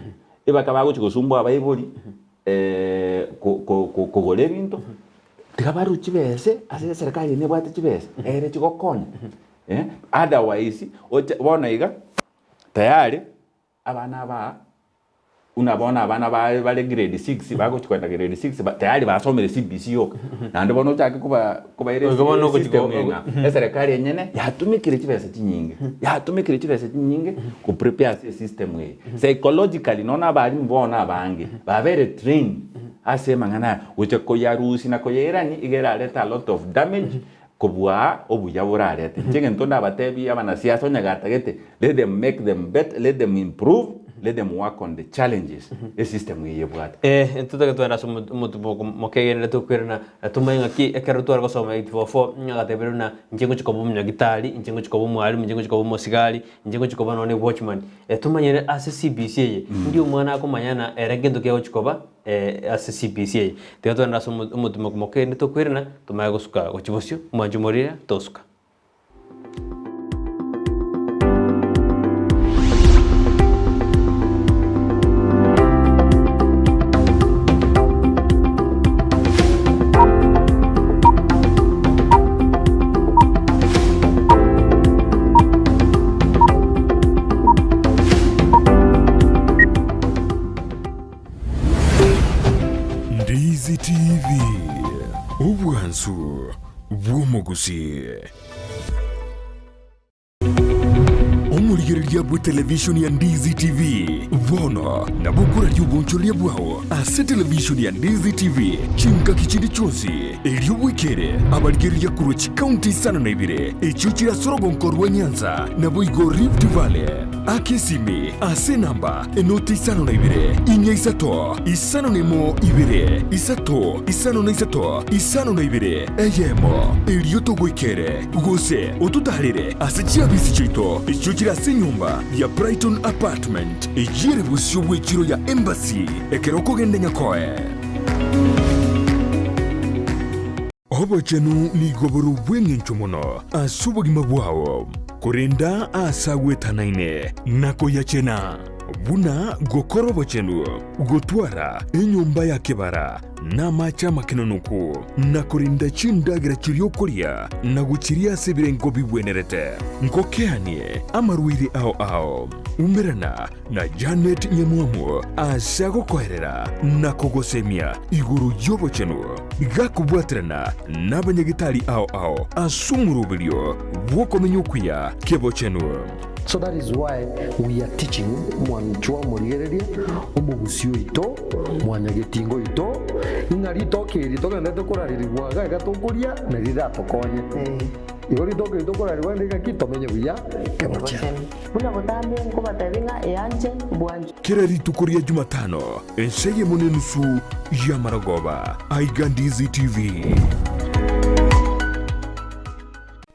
Speaker 3: ebaka bagochi gosumbua abaibori ko- ko- ko- kogora ebinto, tiga barue chibese ase eserikari eye nebwate chibesa, ere chigokonya otherwise, oche bono iga, tayari. Abana aba, buna bono abana baye bare grade six, bagochi kogenda grade six, ba tayari basomire CBC yoka, naende bono ochake koba kobaira
Speaker 2: Igo bono ogochi
Speaker 3: esystem
Speaker 2: ko-
Speaker 3: eye ng'a eserekari enyene yatumekire chibesa chinyinge, yatumekire chibesa chinyinge ko prepare ase esystem eye. Psychologically nonya abalimu bono abange, babere trained ase amang'ana aya, gocha koyarusia na koyairania iga erarete a lot of damage. Kobua obuya borarete. Inche egento ndabatebie abanasiasa onye gatagete, let them make them better, let them improve, let them work on the challenges esystem eye ebwate.
Speaker 2: Eh, ntotake twende ase omo- omotumo mokegenere tokwirana tomanye ng'aki ekero tware gosoma 844 ng'a agatebire buna inche ngochi koba omonyagitari, inche ngochi koba omwalimu, inche ngochi koba omosigari, inche ngochi koba nonye watchman. Tomanyere ase CBC eye, ndi omwana akomanya na ere gento ki agochi koba. Ase CBC eye, tiga togende ase omotimoko moke tokwirana, tomanye gosuka gochia bosio, omwancho morire tosuka.
Speaker 1: Ndizi TV, obwansu bw'omogusii. Omorigereria bw'etelevishoni ya Ndizi TV, bono nabo okoraria obonchoreria bwao ase televishoni ya Ndizi TV chingaki chinde chionsi, erio bwekere abarigereria korwa chikaunti isano na ibere echio chire ase orogonko rwa Nyanza naboigo Rift Valley. Aka esimi ase enamba enoti isano na ibere, inya isato, isano na emo ibere, isato, isano na isato, isano na ibere, eyemo, erio togoikere, gose ototaarere ase chiabisi chiaito echio chire ase enyomba ya Brighton Apartment, eyio ere bosio bw'echiro ya Embassy, ekero okogenda Nyakoe. Obochenu nigo bore obw'engencho mono ase obogima bwao, korenda aase agwetanaine na koyachena, buna gokora obochenu, gotwara enyomba ya kebara na amache amakenonoku, na korenda chindagera chiria okoria na gochiria ase ebirengo bigwenerete. Ngokeanie amarwaire ao ao. Umerana na Janet Nyamwamu ase agokoerera na kogosemia igoro y'obochenu, gakobwaterana nabanyagetari ao ao ase omoroberio bw'okomenya okuya kebochenu.
Speaker 4: So that is why we are teaching mwanchwa omorigereria, omogusi oito, mwanyagetinga oito, ng'a ritoke eri togenderete korarerigwa iga iga tokoria nari riratokonye. Igo ritoke eri tokorarerigwa rinde ng'aki tomenye buya kebochenu.
Speaker 5: Buna botambe nkobatebia ng'a eanche bwanchwe.
Speaker 1: Kera rituko ria Jumatano, ensa eyemo nenusu y'amarogoba, aiga Ndizi TV.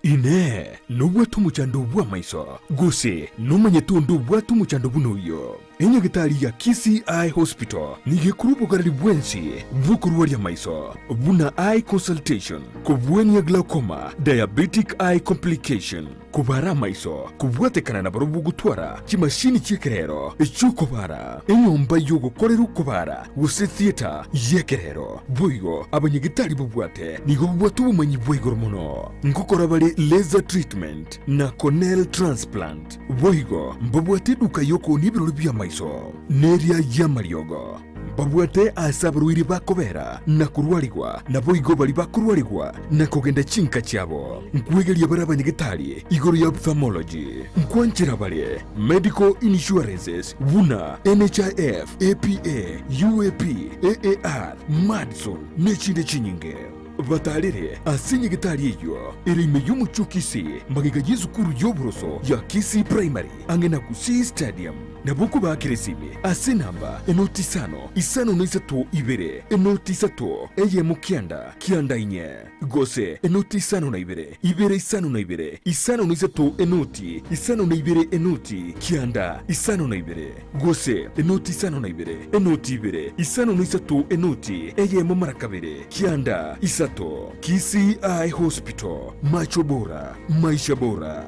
Speaker 1: Inee! Nobwate omochando bw'amaiso, gose nomanyete onde obwate omochando buna oyio? Enyagetari ya Kisii Eye Hospital nigo ekorwa obogareri bwensi bw'okorwaria amaiso, buna eye consultation, kobwania glaucoma, diabetic eye complication, Kobara amaiso, kobwatekana nabarobwo gotwara chimashini chi'ekerero chi'okobara, enyomba y'ogokorera okobara, gose theatre y'ekerero. Boigo abanyagetari babwate nigo babwate obomanyi bwa igoro mono ngokora bare laser treatment na corneal transplant. Boigo mbabwate eduka y'okoonia ebirori bi'amaiso neria y'amariogo. Mbabwate aase abarwaire bakobera na korwarigwa, naboigo baria bakorwarigwa na kogenda chinka chiabo. Nkwegeria bare abanyagetari igoro ya ophthalmology. Nkwanchera bare medical insurances buna NHIF, APA, UAP, AAR, Madison nechinde chinyinge. Batarere ase nyagetari eyio ere ime y'omochie o Kisii magega y'esukuru y'oboroso ya Kisii Primary ang'e na Gusii Stadium. Nabo okobaakera esimi ase enamba enoti isano, isano na isato ibere, enoti isato, eyemo kianda, kianda inye, gose enoti isano na ibere, ibere isano na ibere, isano na isato enoti, isano na ibere enoti, kianda, isano na ibere, gose enoti isano na ibere, enoti ibere, isano na isato enoti, eyemo mara kabere, kianda, isato. Kisii Eye Hospital, macho bora, maisha bora.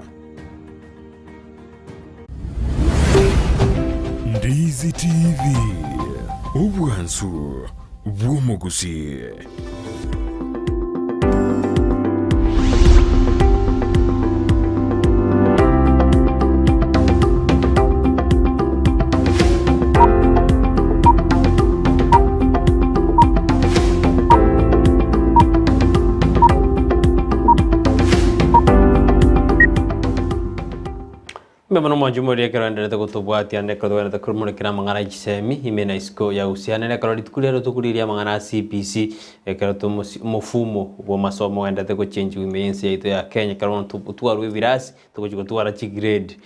Speaker 1: Ndizi TV, obwansu bw'omogusii.
Speaker 2: Mbuya mono mwanche moria ekero enderete gotobwatia ande ekero togwenerete komorekera amang'ana ya chisemi ime na isiko ya gusii. Ande ekero rituko riaye rituko riria amang'ana a CBC ekero tomosi omofumo bwa amasomo ogenderete gochenjiwa ime y'ense yaito ya Kenya ekero bono totwarwa ebirasi togochia gotwara chigrade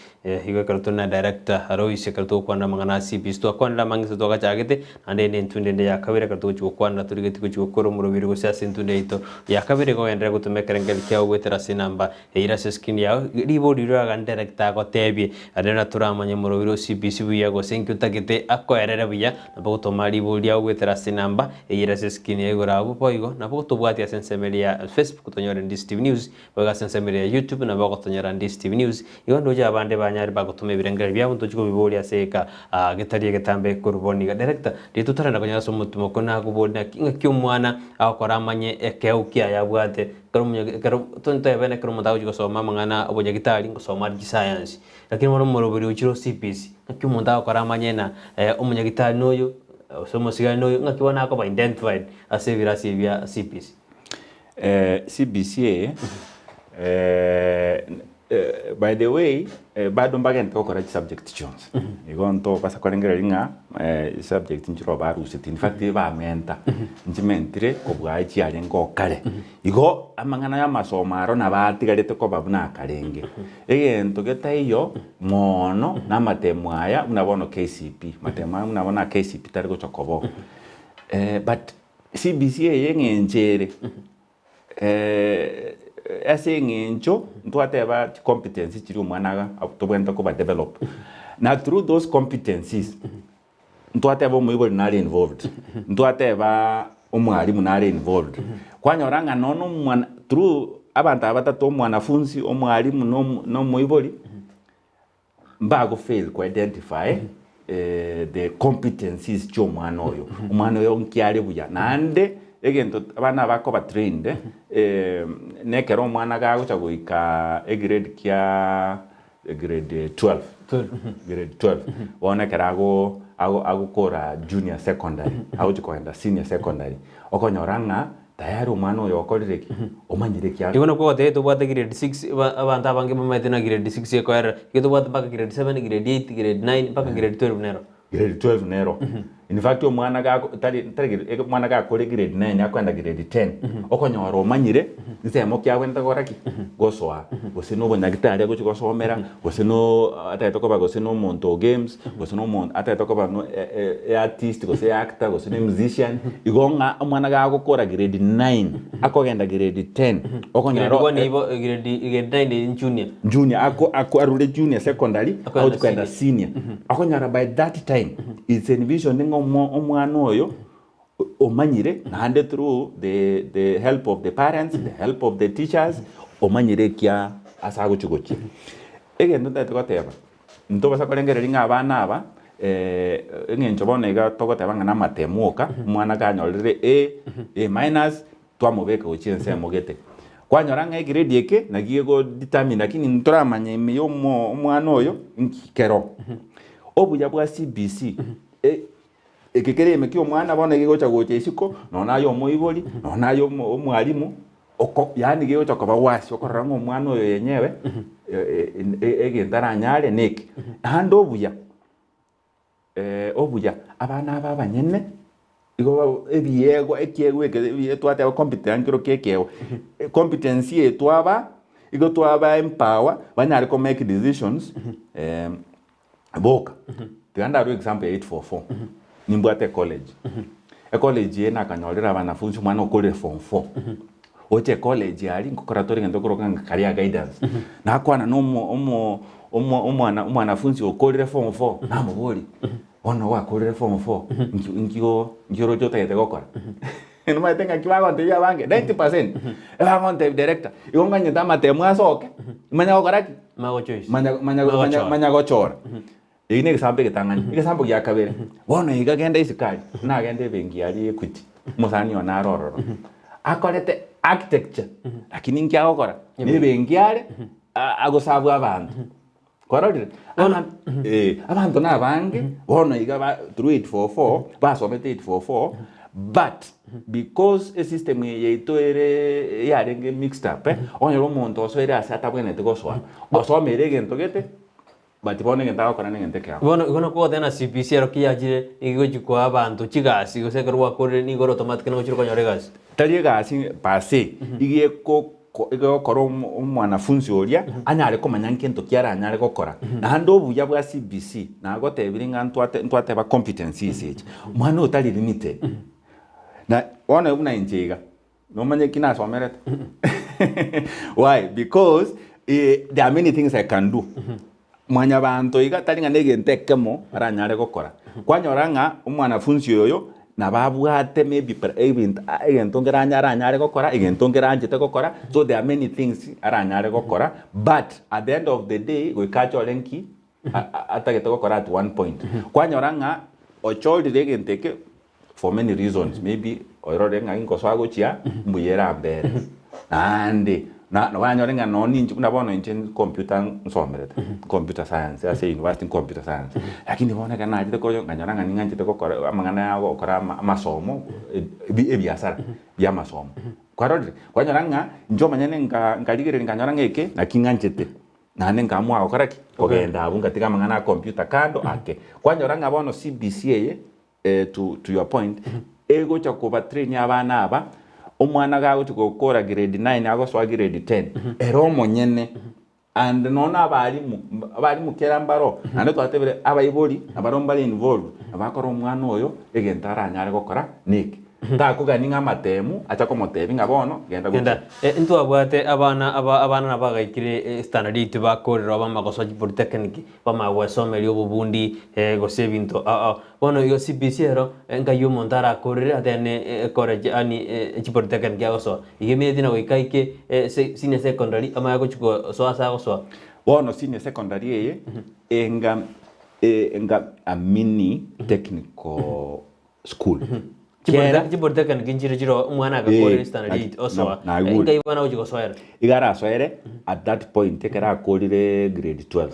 Speaker 2: igo ekero tore na director Alois ekero togokwanera amang'ana a CBC twakwanire amang'e ase twagachagete Naende ende entunde ende ya kabere ekero togochia gokwana torigetie gochia gokora omoroberi gose ase entunde yaito ya kabere igo ogenderere gotoma ekerengerio kiao goetera ase enamba eyio ase escreen yao ribori riria oragane director agotebie naende buna toramanye omoroberi o CBC buya gose inki otagete akoerere buya nabo ogotoma ribori riao goetera ase enamba eyio ase escreen yao igoro abwo boigo nabo gotobwatia ase ensemo eria ya Facebook tonyore Ndisi TV News Boigo ase ensemo eria ya YouTube nabo ogotonyora Ndisi TV News. Igo ndoche abande banyare bagotoma ebirengererio biabo ntochi kobiboria ase egeka getari egetambe korwa bono iga. Director, riria totarenda konyora ase omotimo okwo nakoboria naki ng'aki omwana agokora amanye ekeo kiaye abwate ekero omonye ekero tontebe ekero omonto agochia gosoma amang'ana obonyagitari ngosoma are chisayansi. Lakini bono omoroberi ochire o CBC, ng'aki omonto agokora amanye ng'a omonyagitari noyo gose omosigari noyo ng'aki bono akoba identified ase ebirasi ebi bia CBC.
Speaker 3: CBC By the way, bado mbagente gokora chisubject chionsi. Igo ntobasa korengereria ng'a chisubject nchire barusetie. In fact ebamenta, nchimentire kobua echiarenge oo kare. Igo amang'ana ya amasomo aro nabo atigarete koba buna akarenge. Egento getaiyo mono na amatemo aya buna bono KCPE, matemo aya buna bono a KCPE tari gocha koba oo. But CBC eye eng'encho ere. Ase eng'encho ntwateba chicompetencies chiria omwana iga tobwenerete koba develop, na through those competencies ntwateba omoibori nare involved, ntwateba omwalimu nare involved, kwanyora ng'a nonya omwana through abanto aba batato omwanafunzi, omwalimu na omo na omoibori, Mbago fail ko identify the competencies chia omwana oyo. Omwana oyo nki are buya. Naende egento abana aba bakoba trained na ekero omwana gagocha goika egrade kia grade 12, grade 12 bono ekero ago ago agokora junior secondary agochi kogenda senior secondary okonyora ng'a Tayari omwana oyo okorire ki? Omanyire ki
Speaker 2: Igo nakwo ogotebia tobwate grade 6 abanto abange bamaete na grade 6 ekoerera, igo tobwate mpaka grade 7, grade 8, grade 9 mpaka grade 12 nero.
Speaker 3: Grade 12 nero. In fact omwana gako tari tari grade omwana gakore grade 9 akoenda grade 10, okonyora omanyire nsemo ki abwenerete gokora ki? Gosoa. Gose na obonyagitari agochi gosomera, gose no atagete koba gose na omonto o games, gose na omonto atagete koba no e artist gose actor gose na musician, igo ng'a omwana gagokora grade 9 akogenda grade 10 okonyora
Speaker 2: Grade 1 ibo grade grade 9 eri junior.
Speaker 3: Junior ako ako arure junior secondary
Speaker 2: Akogenda
Speaker 3: agochi kogenda senior okonyora by that time it's envisioned ng'a omo omwana oyo omanyire naende through the the help of the parents, the help of the teachers omanyire ekia ase agochi gochia. Egento ntagete goteba. Ntobasa korengereria ng'a abana aba eng'encho bono iga togoteba ng'a namatemo oka, omwana kanyorire A, A minus, twamobeka gochia ensemo gete. Kwanyora ng'a egrade eke naki ego determine lakini ntoramanya ime ya omo omwana oyo nki kero. Obuya bwa CBC, eke kere ime kia omwana bono egegocha gocha isiko, nonya naye omoibori, nonya naye omo omwalimu, oko yaani gegocha koba wasi okorora ng'a omwana oyo yenyewe egento aranyare neke. Naende obuya, obuya abana aba abanyene igo ba ebiegwa ekiegwa eke ebi twateba competence nkero kia ekeegwa, competence eye twabaa, igo twaba empower banyare ko make decisions Boka, tiga ndarue example ya 844, nimbwate ecollege, ecollege eye nakanyorire abanafunzi omwana okorire form four, oche ecollege aria nkokora tore egento tokoroka ng'a career guidance, nakwana na omo omo omo omwana omwanafunzi okorire form four, namoboria, bono gwakorire form four, nki nki o nki oroche otagete gokora? Nomanyete ng'aki bagontebia abange, 90%, ebagontebia director, igo nganyete amatemo asoke, manye gokora ki?
Speaker 2: Mago choice.
Speaker 3: Manya manya
Speaker 2: Mago
Speaker 3: manya
Speaker 2: chora.
Speaker 3: manya gochora. Eki ne egesambo egetang'ani. Egesambo gia kabere, bono iga genda isiko aria, nagenda ebenki aria Equity, omosani one are ororo, akorete architecture, lakini inki agokora? Ne ebenki are, a- agosabwa abanto. Kwarorire? Aba- eh, abanto na abange bono iga ba through 844 basomete 844 but because esystem eye yaito ere yarenge mixed up eh, okonyora omonto osoire ase atabwenereti gosoa, osomeire egento gete but bono egento agokora na egento ekeao.
Speaker 2: Bono igo nakwo ogoteba na CBC ero ki yachire nigo egochi koa abanto chigasi gose ekero gwakorire nigo ore automatically ngochire konyora egasi.
Speaker 3: Tari egasi per se, iga eko egokora omwanafunzi oria anyare komanya nkento ki aranyare gokora. Naende obuya bwa CBC, nagotebirie ng'a ntwate ntwateba competencies echi, omwana oyo tari limited. Na bono buna inche iga, nomanye ki nasomerete? Why? Because there are many things I can do. Mwanyabanto iga tari ng'a negento ekemo aranyare gokora. Kwanyora ng'a omwanafunzi oyo nabo abwate maybe pra ebinto egento nkere aranyare gokora, egento nkere anchete gokora, so there are many things aranyare gokora, but at the end of the day goika achore nki atagete gokora at one point. Kwanyora ng'a ochorire egento eke for many reasons, maybe oirorire ng'a ingosoa gochia mbuya erambere, naende na nobanyore ng'a nonye ninche buna bono inche computer nsomerete, computer science ase university computer science, lakini bono ekero nachete koyo nkanyora ng'a ning'anchete gokora amang'ana ya gokora ama amasomo ebi ebiasara bia amasomo, kwarorire? Kwanyora ng'a inche omonyene nka nkarigereria nkanyora ng'a eke naki ng'anchete. Naende nkaamua gokora ki? Kogenda abwo ngatiga amang'ana a computer kando ake. Kwanyora ng'a bono CBC eye to, to your point, egocha koba train abana aba, omwana gagochi gokora grade 9 agosoa grade 10, ere omonyene and nonya na abalimu, abalimu kera mbaro, naende twatebire abaibori nabarobwo mbare involved, nabakora omwana oyo egento aranyare gokora neke. Takogania ng'a amatemu acha komotebia ng'a bono genda gochia.
Speaker 2: Genda. Eh, ntwabwate abana aba abana nabo bagaikire eh, standard yaito bakorerwa bamanya gosoa chipolytechnic, bamanya gwesomeria obobundi eh, gose ebinto ao ao. Bono igo CBC ero, eh, nkai omonto arakorere atene eh, ecollege yaani eh, chipolytechnic agosoa. Iga emineti na goika aike eh, se senior secondary amanye gochia gosoa ase agosoa.
Speaker 3: Bono senior secondary eye, enga enga a mini technical school. Kera
Speaker 2: Chipolytechnic nchire chiro omwana agakorera
Speaker 3: Eh,
Speaker 2: standard
Speaker 3: naki-
Speaker 2: eight osoa.
Speaker 3: na- naigure.
Speaker 2: Nkai bono agochia gosoera.
Speaker 3: iga arasoere at that point ekero akorire grade 12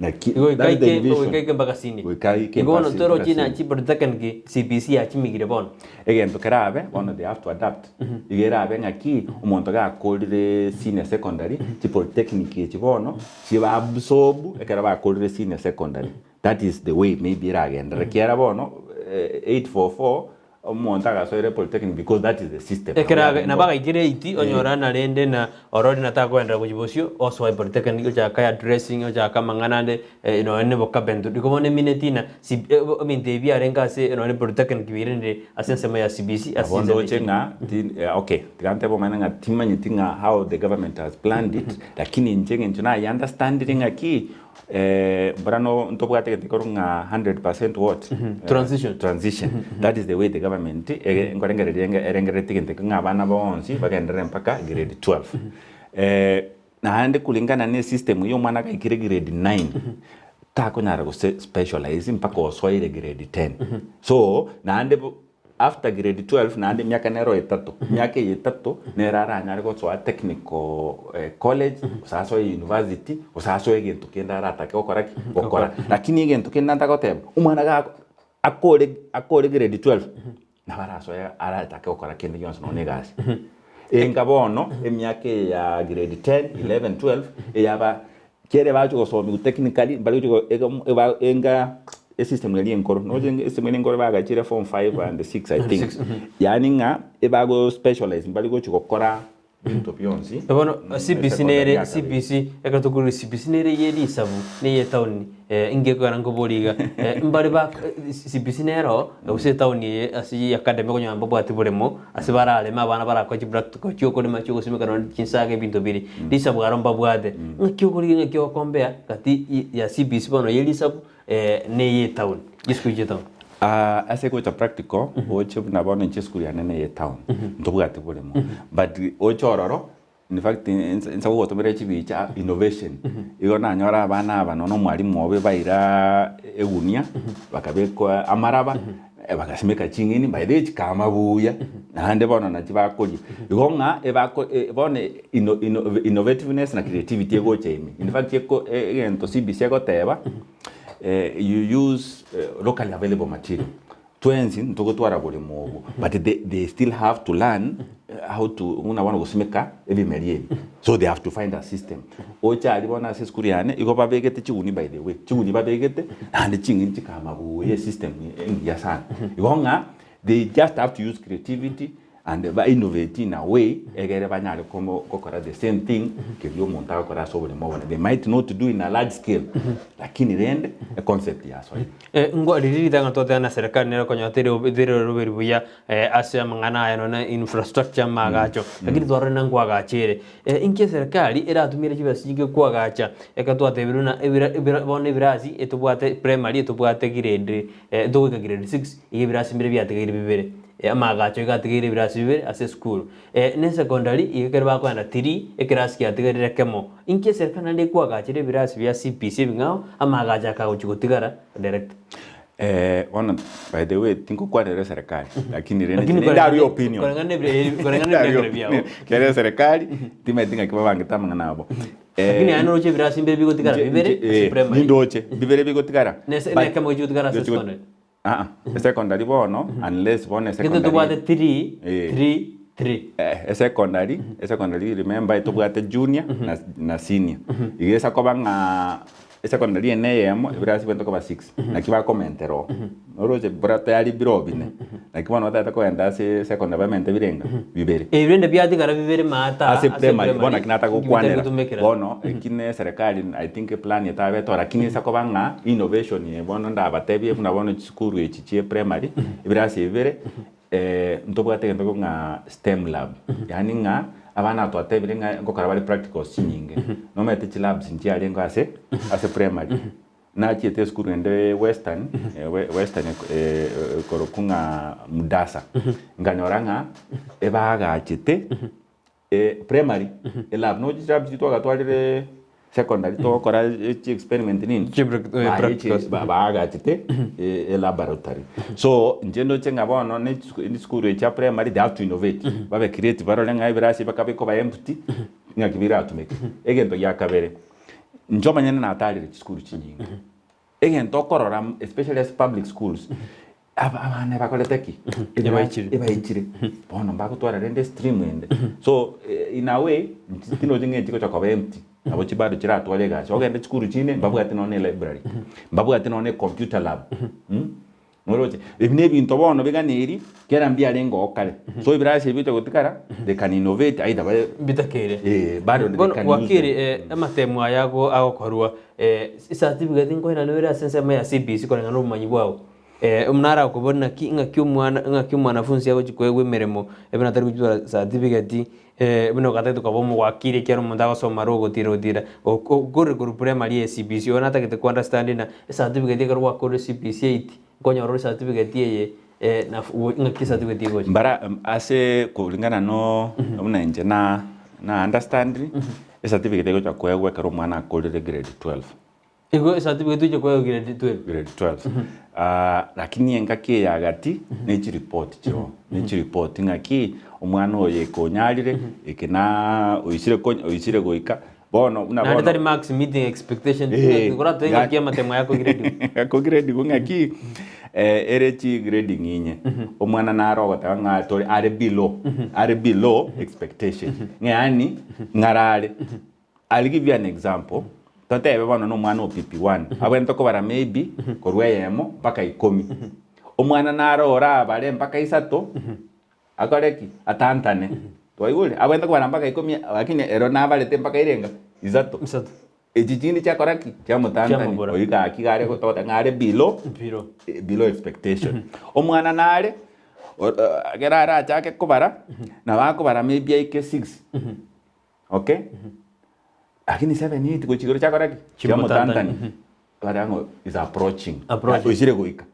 Speaker 3: naki
Speaker 2: Igo
Speaker 3: that is the
Speaker 2: goika aike
Speaker 3: division.
Speaker 2: goika aike mpaka senior.
Speaker 3: Goika aike
Speaker 2: Igo bono
Speaker 3: mpaka
Speaker 2: torochi
Speaker 3: senior.
Speaker 2: na chipolytechnic CBC yachimigire bono.
Speaker 3: Egento kerabe bono they have to adapt iga erabe ng'aki omonto gakorire senior secondary chipolytechnic echi bono chiba absorb ekero bakorire senior secondary That is the way maybe eragenderere ekiagera bono 844 omonto agasoire polytechnic because that is the system.
Speaker 2: Ekero
Speaker 3: Nabo
Speaker 2: abe
Speaker 3: yarenge
Speaker 2: nabo agaikire eight onyora narende na ororire na takoenderera gochia bosio osoa epolytechnic ochaka ya dressing ochaka amang'ana ande nonya na obocarpentry igo bono emineti na CB ebinto ebi biarenge ase nonya polytechnic birenire ase ensemo ya CBC ase
Speaker 3: Nabo
Speaker 2: chinse
Speaker 3: ndoche
Speaker 2: echi.
Speaker 3: ng'a ti okay tiga ntebe omanyene ng'a timanyeti ng'a how the government has planned it lakini inche eng'encho naye understandire ng'aki Mbora no ntobwate egento ekorwa ng'a 100% what?
Speaker 2: Transition.
Speaker 3: Transition. That is the way the government ege- nkorengereria enge- erengereretie egento ekio ng'a abana bonsi bagenderere mpaka grade 12. Naende kulingana na esystem ya omwana gaikire grade 9, takonyara gose specialize mpaka osoire grade 10. So, naende bo After grade 12 naende emiaka nero etato, emiaka eye etato nero aranyare gosoa technical college, gose asoe university, gose asoe egento kende aratake gokora ki? Gokora. Lakini egento kende natagoteba, omwana gako akore akore grade 12, nabo arasoe aratake gokora kende gionsi nonya na egasi. Enga bono, emiaka eye ya grade 10, 11, 12, eyaba Kere bagochia gosomiwa technically mbari gochia go ega eba enga esystem eria enkoro noche esystem eria enkoro bagachire form 5 and 6 I think yaani ng'a ebago specialize mbari gochia gokora binto bionsi
Speaker 2: Bono CBC
Speaker 3: secondary
Speaker 2: nere
Speaker 3: ya kabere.
Speaker 2: CBC ekero tokorwa CBC nere eye risabu na eye etown inge ekogera nkoboria iga mbare ba CBC nero gose etown eye ase eye academy okonyora mbabwati boremo Ase barareme abana barakore chipractical chiokorema chiogosimeka nonya chinsaga ebinto bire risabu aro mbabwate. Ng'aki okorigia ng'aki ogokombea gati ya CBC bono ye risabu na eye etown chisukuru chia etown.
Speaker 3: Ase gocha practical oche buna bono inche esukuru yane neye etown ntobwati boremo but oche ororo In fact inse gogotomera chibicha innovation igo nanyora abana aba nonya omwalimu obo baira egunia bakabekwa amaraba bagasimeka ching'eni by the way chikama buya naende bono nachi bakoria. Igo ng'a ebako bono inno inno innovativeness na creativity egocha ime. In fact eko egento CBC egoteba you use locally available material. Twensi ntogotwara boremo obo but they, they still have to learn how to buna bono gosimeka ebimeri ebi so they have to find a system oche aria bono ase esukuru yane igo babegete chiguni by the way chiguni babegete naende ching'eni chikama buya esystem engiya sana igo ng'a they just have to use creativity and ba innovate in a way egere banyare komo gokora the same thing keria omonto agokora ase oboremo obonene they might not do in a large scale lakini rende e concept yasoire.
Speaker 2: Ngwa riria ritang'ani twateba na serikali nere okonyora teri teri oroberi buya ase amang'ana aya nonye infrastructure amaagacho, lakini twarorire na nkoagacha ere. Inki eserikali eratumire chibesa chinke koagacha ekero twatebirwe buna ebira ebira bono ebirasi etobwate primary etobwate grade togoika grade six iga ebirasi mbire biatigaire bibere. Amaagacho iga atigaire ebirasi bibere ase esukuru. Ne secondary iga ekero bakoenda tiri ekerasi kiatigarire ekemo. Inki eserikali naende ekwagachera ebirasi bia CBC ebing'ao amaagacho akagochia gotigara direct.
Speaker 3: Bono by the way tingokwanera eserikali lakini rende
Speaker 2: Lakini
Speaker 3: inche ndarue opinion.
Speaker 2: koreng'ana na koreng'ana na
Speaker 3: Ndarue
Speaker 2: ebirengererio biao.
Speaker 3: opinion. Kere eserikali timanyeti ng'aki babangete amang'ana abo.
Speaker 2: Lakini aye noroche ebirasi mbire bigotigara bibere ase primary.
Speaker 3: Nindoche bibere bigotigara.
Speaker 2: Nese
Speaker 3: But-
Speaker 2: nekemo gechi gotigara ase
Speaker 3: Gechi
Speaker 2: secondary.
Speaker 3: Aa, esecondary bono unless bono
Speaker 2: Gento
Speaker 3: esecondary
Speaker 2: tobwate 3
Speaker 3: Eh.
Speaker 2: 3. 3.
Speaker 3: Esecondary, esecondary remember etobwate junior na na senior. Iga esa koba ng'a esecondary ene eyemo ebirasi bibwate koba 6 naki bakomentera oo. Oroche bora tayari bire bine, naki bono otagete kogenda ase secondary bamente birenga? Bibere.
Speaker 2: Ebi rende biatigara bibere maata
Speaker 3: Ase primary bono naki nataka gokwanera bono eki ne eserekari I think eplan etabete oo lakini esa koba ng'a innovation eye bono ndabatebie buna bono chisukuru echi chie primary ebirasi ebi bibere Ntobwate egento korwa ng'a STEM lab, yaani ng'a abana aba twatebire ng'a nkokora bare practicals chinyinge, nomanyete chilabs nchiarenge ase ase primary. Nachiete esukuru ende western, western ekorokwa ng'a Mudasa, nkanyora ng'a ebagachete primary elab nochi chilab chiria twagatwarire secondary togokora chi experiment nini
Speaker 2: Chi practicals.
Speaker 3: baagachete elaboratory so inche ndoche ng'a bono ne chisukuru echi chia primary they have to innovate babe creative barore ng'a ebirasi bakabe koba empty ng'aki biratumeke. Egento gia kabere, inche omonyene natarire chisukuru chinyinge, egento okorora especially ase public schools, Aba abana ebakorete ki?
Speaker 2: Ebaichire.
Speaker 3: Ebaichire. Bono mbagotwara rende stream ende. So in a way, tinochi ng'a echigocha koba empty. Nabo chi bado chiratware egasi. Ogende chikuru chinde mbabwate nonya ne library. Mbabwate nonya ne computer lab. Noroche? Ebi ne ebinto bono biganeiri kera mbiarenge oo kare. So ebirasi ebi bigocha gotigara, they can innovate either bae
Speaker 2: Mbitakeire.
Speaker 3: Eh, bado they
Speaker 2: Bono
Speaker 3: can use
Speaker 2: wakiri
Speaker 3: them.
Speaker 2: amatemo aya ago agokorwa Ecertificate nkoenana ere ase ensemo ya CBC koreng'ana na obomanyi bwao. Buna arakobori naki ng'aki omwana ng'aki omwanafunsi agochi koegwa emeremo buna atari gochitwara certificate buna ogatagete koba omowakiri ekiagera omonto agosoma are ogotira gotira okorire korwa primary eye CBC oyo natagete ko understand ng'a ecertificate ekero gwakorire CBC eight nkonyora ore certificate eye ng'aki ecertificate egocha.
Speaker 3: Mbara ase kulingana no buna inche na na understand ecertificate egocha koegwa ekero omwana akorire grade 12.
Speaker 2: Igo ecertificate oche koegwa grade 12.
Speaker 3: Grade 12. Lakini engaki eye agati ne chiripoti chiroo, ne chiripoti ng'aki omwana oyo eke onyarire, eke na oisire konya oisire goika bono buna
Speaker 2: Naende
Speaker 3: bono
Speaker 2: tari marks meeting expectation,
Speaker 3: Eh,
Speaker 2: koratoe ng'aki amatemo aya akogirediwa.
Speaker 3: akogirediwa ng'aki ere chigrading inye omwana naro ogoteba ng'a tore are below are below expectation ng'a yaani ng'arare I'll give you an example, totebe bono na omwana o PP1 abwenerete kobara maybe korwa eyemo mpaka ikomi, omwana naro orabare mpaka isato akore ki? Atantane, twaigure? Abwenerete kobara mpaka ikomi lakini ero nabarete mpaka irenga? Isato.
Speaker 2: Isato.
Speaker 3: Echi chinde chiakora ki? Chiamotantania.
Speaker 2: Chiamobora.
Speaker 3: Oyio gaki iga are gotota ng'a are below
Speaker 2: Below.
Speaker 3: below expectation. Omwana nare ekero arachake kobara, nabo akobara maybe aike six. Okay? Lakini 7 8 gochia igoro chiakora ki?
Speaker 2: Chimotantani.
Speaker 3: Chiamotantani. Bare ng'o is approaching.
Speaker 2: Approaching.
Speaker 3: Oisire goika.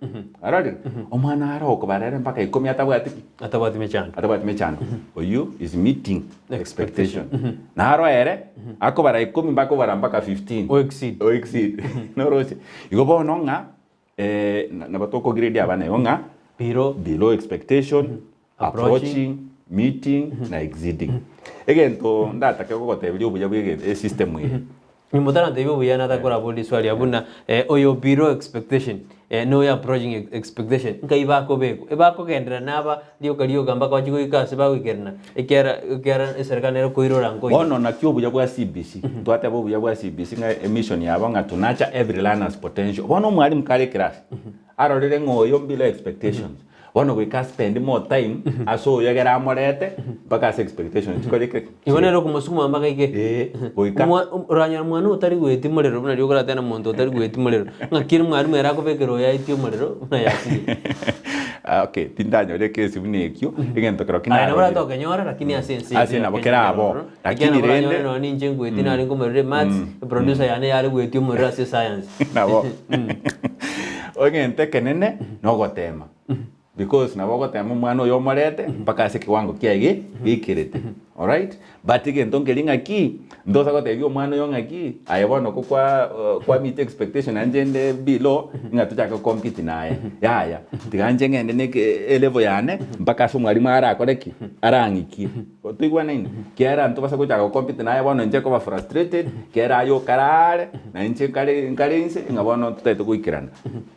Speaker 3: Arorire? Omwana are okobara ere mpaka ikomi atabwati ki?
Speaker 2: Atabwati mechando.
Speaker 3: Atabwati mechando. Oyio is meeting expectation. Naro ere akobara ikomi mpaka obara mpaka 15.
Speaker 2: O exceed.
Speaker 3: O exceed. Noroche? Igo bono ng'a nabo tokograde abana igo ng'a
Speaker 2: Below.
Speaker 3: below expectation, approaching, meeting na exceeding. Egento ndatake gogoteberia obuya bwa ege esystem eye.
Speaker 2: Nyuma otarantebia obuya natakoraboria riswali abwo buna oyo below expectation na oyo approaching expectation nkai bakobekwa? Ebakogenderera naba rioka rioka mpaka bachie goika ase bagoikerana ekiagera ekiagera eserekari nere koirora nkoiyo.
Speaker 3: Bono naki obuya bwa CBC, twateba obuya bwa CBC ng'a emission yabo ng'a to nurture every learner's potential. Bono omwalimu kare eclass, arorire ng'a oyo below expectations, bono goika aspend more time ase oyo egere amorete mpaka ase expectations chikore ki?
Speaker 2: Igo nere okomosukuma mpaka aike.
Speaker 3: Ee, goika.
Speaker 2: Omwa oranyora mwana otari goetia morero buna riria okoratebe na monto otari goetia morero, ng'aki ere mwalimu ere akobekera oyo aetie omorero buna yasirie.
Speaker 3: Ah, okay, tindanyora ekesi buna ekio, egento kero ki
Speaker 2: Aye nabo
Speaker 3: narorire.
Speaker 2: oratokenyora lakini ase ense
Speaker 3: Ase
Speaker 2: eye
Speaker 3: nabo
Speaker 2: ya Kenya
Speaker 3: kera abo,
Speaker 2: kerororo, ekiagera
Speaker 3: lakini
Speaker 2: nabo oranyore
Speaker 3: rende
Speaker 2: nonya ninche ngoetia narenge omorero emaths, eproducer yane yare goetia omorero ase escience.
Speaker 3: Nabo. Egento ekenene nogotema. Because nabo ogotema omwana oyo omorete mpaka ase ekiwango kiaye geikerete. Alright? But egento nkeri ng'aki, ntosa gotebia omwana oyo ng'aki, aye bono ko kwa kwa meet expectation nainche nde below, ng'a tochake go compete naye. Yaya, tiga inche ng'ende na eke elevel yane, mpaka ase omwalimu arakore ki? Arang'ikie. Toigwanaine? Kiagera ntobasa gochaka go compete naye bono inche nkoba frustrated, kiagera aye okare are, na inche nkare nkare inse, ng'a bono totaete goikerana.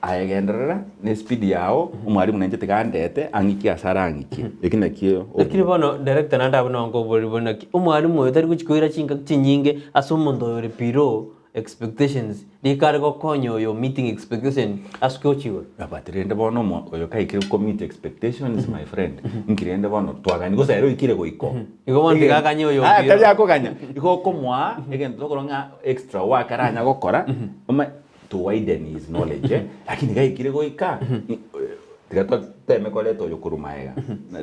Speaker 3: Aye genderera na espeed yao, omwalimu nainche tiga andete, ang'ikie ase arang'ikie. Eki nakio
Speaker 2: Lakini bono director naende abwo nonye nkoboria bono naki omwalimu oyo tari gochia koira chingaki chinyinge ase omonto oyo ore below expectations rika are gokonya oyo meeting expectation asuke gochia igoro.
Speaker 3: But rende bono omo oyo kaikire ko meet expectations my friend, nki rende bono twagani gose ere oikire goika oo.
Speaker 2: Igo bono tiga aganye oyo
Speaker 3: Ah, tari
Speaker 2: below.
Speaker 3: akoganya, igo okomoa egento tokorora ng'a extra work aranya gokora, omanye to widen his knowledge eh, lakini gaikire goika tiga toteme koreta oyo korwa maega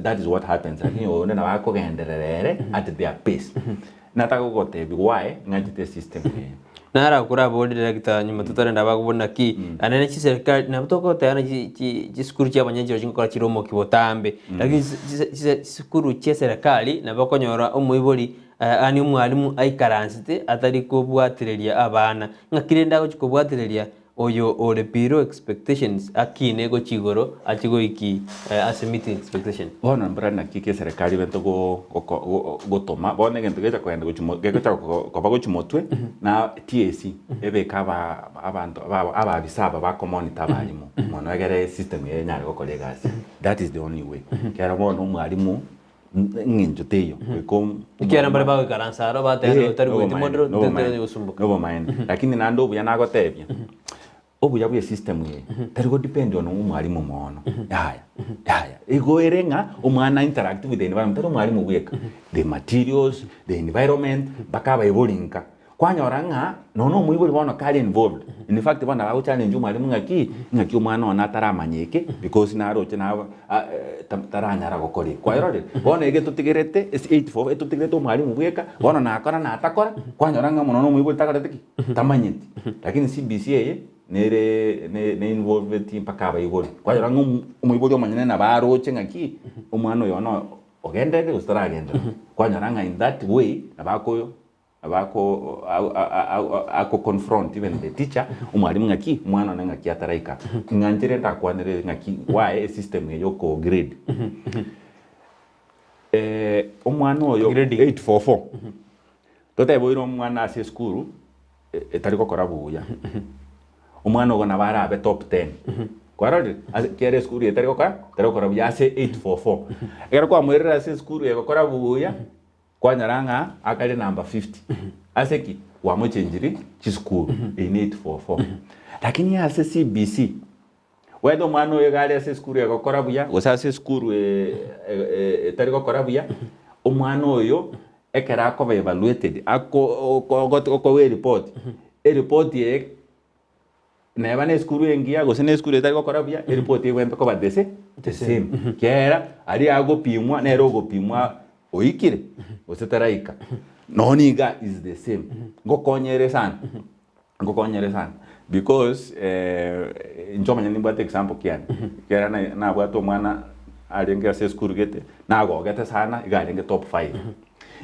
Speaker 3: that is what happens lakini oyonde nabo akogenderera ere at their pace nataka gogotebia why ng'anchete esystem eye.
Speaker 2: Naro akorabori director nyuma totarenda abagobori naki anene chiserikali nabo togoteba chi chi chisukuru chia abanyene chirochio ngokora chire omokia botambe lakini chise chise chisukuru chia eserekari nabo okonyora omoibori Yaani omwalimu aikaransete atari kobwatireria abana, ng'aki rende agochia kobwatireria oyo ore below expectations akine gochia igoro achie goiki ase meeting expectation.
Speaker 3: Bono mbura naki ki eserekari ebete go goko go gotoma, bono egento gecha kogenda gochia mo gegocha koba gochia motwe na TSC ebeke aba abanto aba abaafisa aba bakomonitor abalimu mono egere esystem eye enyare gokora egasi. That is the only way. Ekero bono omwalimu Eng'encho teiyo goika
Speaker 2: Ekiagera mbare bagoikaransa aro bateba
Speaker 3: Eh,
Speaker 2: otari goetia
Speaker 3: nobomaene,
Speaker 2: morero
Speaker 3: nobomaene,
Speaker 2: totari gosumboka.
Speaker 3: nobomaene. Lakini naende obuya nagotebia, obuya bwa esystem eye, tari go depend on omwalimu mono, yaya, yaya. Igo ere ng'a omwana interact with the environment, tari omwalimu bweka, the materials, the environment, mpaka abaibori nka. Kwanyora ng'a nonya omoibori bono kare involved, in fact bono nabo agochallenge omwalimu ng'aki, ng'aki omwana one ataramanya eke because naroche nabo taranyara gokora eke. Kwaerorire? Bono ege etotigerete ase 8-4 etotigerete omwalimu bweka, bono nakora natakora, kwanyora ng'a mono na omoibori takoreti ki? Tamanyeti. Lakini CBC eye, nere ne ne involveti mpaka abaibori. Kwanyora ng'a omoibori omonyene nabo aroche ng'aki, omwana oyo one ogenderere gose taragenderera. Kwanyora ng'a in that way, nabo akoyo Abako ako confront even the teacher, omwalimu ng'aki omwana one ng'aki ataraika. Ng'a inche ndakwanere ng'aki why esystem eye yoko grade. Omwana oyo
Speaker 2: Grading.
Speaker 3: 844 totebe oire omwana ase esukuru etari gokora buya, omwana ogo nabo arabe top ten. Kwarorire? Ase ekiagera esukuru eye etari gokora etari gokora buya ase 844. Ekero kwamoirire ase esukuru egokora buya. Kwanyora ng'a akare number 50. Ase ki? Gwamochenchiri chisukuru. Eyio ne 844. Lakini ase CBC, whether omwana oyo iga are ase esukuru egokora buya, gose ase esukuru etari gokora buya, omwana oyo ekero akoba evaluated, ako okoa eripoti, eripoti eye Neba ne esukuru engiya gose ne esukuru etari gokora buya, eripoti egwenerete koba the same, the same. Ekiagera aria agopimwa nere ogopimwa oikire gose taraika. Nonya iga is the same. Ngokonyere sana, ngokonyere sana because inche omonyene nimbwate example kiane, ekiagera na nabwate omwana arenge ase esukuru gete, nagogete sana iga arenge top five.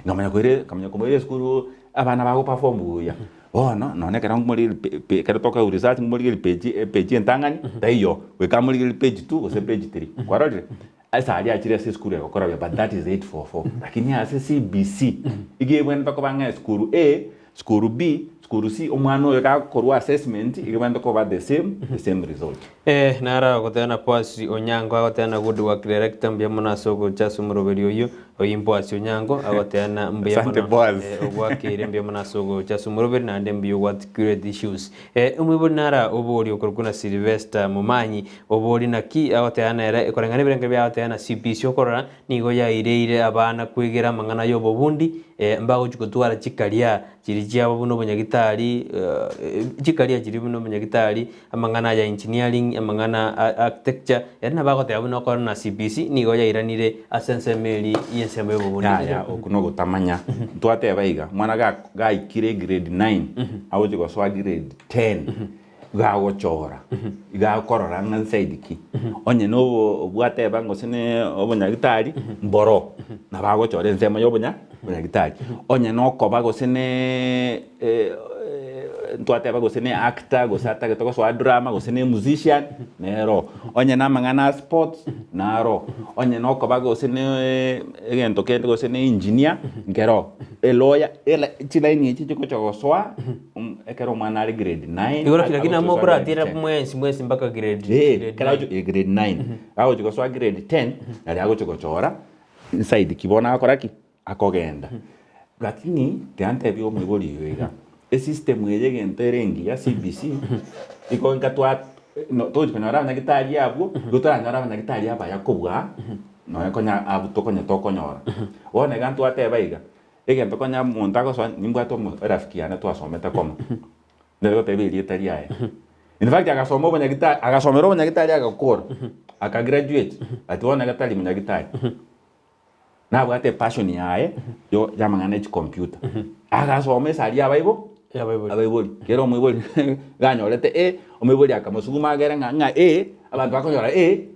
Speaker 3: Nkamanya koira nkamanya komoira esukuru abana bago perform buya. Bono nonya ekero ngomorigereria pe- pe- ekero tokoigwa research ngomorigereria page epage entang'ani taiyo, goika amorigererie page two gose page three, kwarorire? Ase aria achire ase esukuru egokora buya but that is 844 lakini ase CBC, iga ebwenerete koba ng'a esukuru A, sukuru B, sukuru C, omwana oyo gakorwa assessment, iga ebwenerete koba the same, the same result.
Speaker 2: Ee, naro agoteba na Boasi Onyango agoteba na good work director mbuya mono ase ogocha ase omoroberi oyio oyio Boasi Onyango agoteba na mbuya
Speaker 3: Asante
Speaker 2: mono
Speaker 3: Boaz.
Speaker 2: eh, ogwakeire mbuya mono ase ogocha ase omoroberi naende mbuya ogwaticurate issues eh, omoibori nara obori okorokwa na Sylvester Momanyi obori naki agoteba nere ekoreng'ana ebirengererio biaye agoteba na CBC okorora nigo yaireire abana kwegera amang'ana ya obobundi eh, mbagochi gotwara chikaria chiri chiabo buna obonyagitari eh, chikaria chiri buna obonyagitari Amang'ana aya engineering, amang'ana a architecture, ere nabo agoteba buna okore na CBC nigo yairanire ase ensemo eria y'ensemo y'obobundi.
Speaker 3: Yaya, okwo nogotamanya. Ntwateba iga, omwana ga- gaikire grade nine, agochia gosoa grade ten, Iga agochora, iga akorora ng'a nsaidi ki, onye na obo obwate eba gose ne obonyagitari, mboro, nabo agochora ensemo ya obonya obonyagitari. Onye na okoba gose ne ntwateba gose ne actor gose atagete gosoa drama gose ne musician, nero. Onye na amang'ana a sports, naro. Onye na okoba gose ne egento kende gose ne engineer, nkero. Elawyer, ela chilaini echi chigocha gosoa. Ekero omwana are grade 9
Speaker 2: Igoro kira kina
Speaker 3: agochi gosoa grade
Speaker 2: mokoratera
Speaker 3: 10.
Speaker 2: mwensi mwensi mpaka grade
Speaker 3: Eh,
Speaker 2: grade
Speaker 3: ekero
Speaker 2: 9.
Speaker 3: agochi eh, grade 9 agochi gosoa grade 10 nari agochi gochora inside ki bono agokora ki? Akogenda. Lakini tiga ntebie omoibori oyo iga, esystem eye egento ere engiya CBC, igo inka twa no togochi konyora abanyagitari abwo, igo toranyore abanyagitari abaya kobua nonya konya abwo tokonya tokonyora. Bono iga ntwateba iga, Egento konya omonto agosoa nimbwate omo erafiki yane twasomete komo, nere goteba erieta riaye. In fact agasoma obonyagitari agasomera obonyagitari agakora, aka graduate but bono iga tari monyagitari. Nabwate epassion yaye yo yamang'ana ya chicomputer. Agasoma esari ya abaibo
Speaker 2: Y'abaibori.
Speaker 3: abaibori. Kera omoibori ganyorete A, omoibori akamosuguma agere ng'a ng'a A, abanto bakonyora A.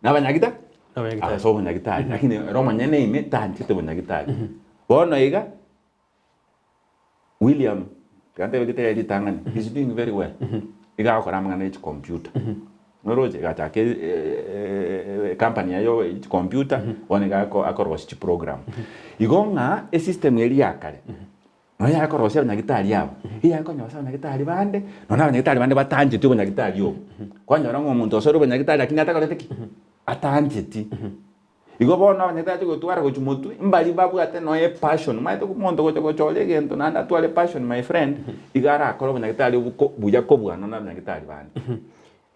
Speaker 3: Nabanyagita?
Speaker 2: Nabanyagitari.
Speaker 3: Ase obonyagitari, lakini ere omonyene ime tanchete bonyagitari. Bono iga, William, tiga ntebe rieta riaye ritang'ani, he's doing very well. Iga agokora amang'ana ya chicomputer. Noroche, agachaka ecompany yaye ya chicomputer, bono iga ako- akorosia chiprogram. Igo ng'a esystem eria ya kare, Nonya yakorosia abanyagitari aba, eyakonyosa abanyagitari bande, nonya abanyagitari bande batancheti obonyagitari obo. Kwanyora ng'a omonto osoire obonyagitari lakini atakorete ki? Atancheti. Igo bono abanyagitari chigotwara gochia motwe, mbari babwate nonya epassion, omanyete omonto gocha gochora egento naende atware epassion my friend, iga arakore obonyagitari obo ko buya kobua nonya abanyagitari bande.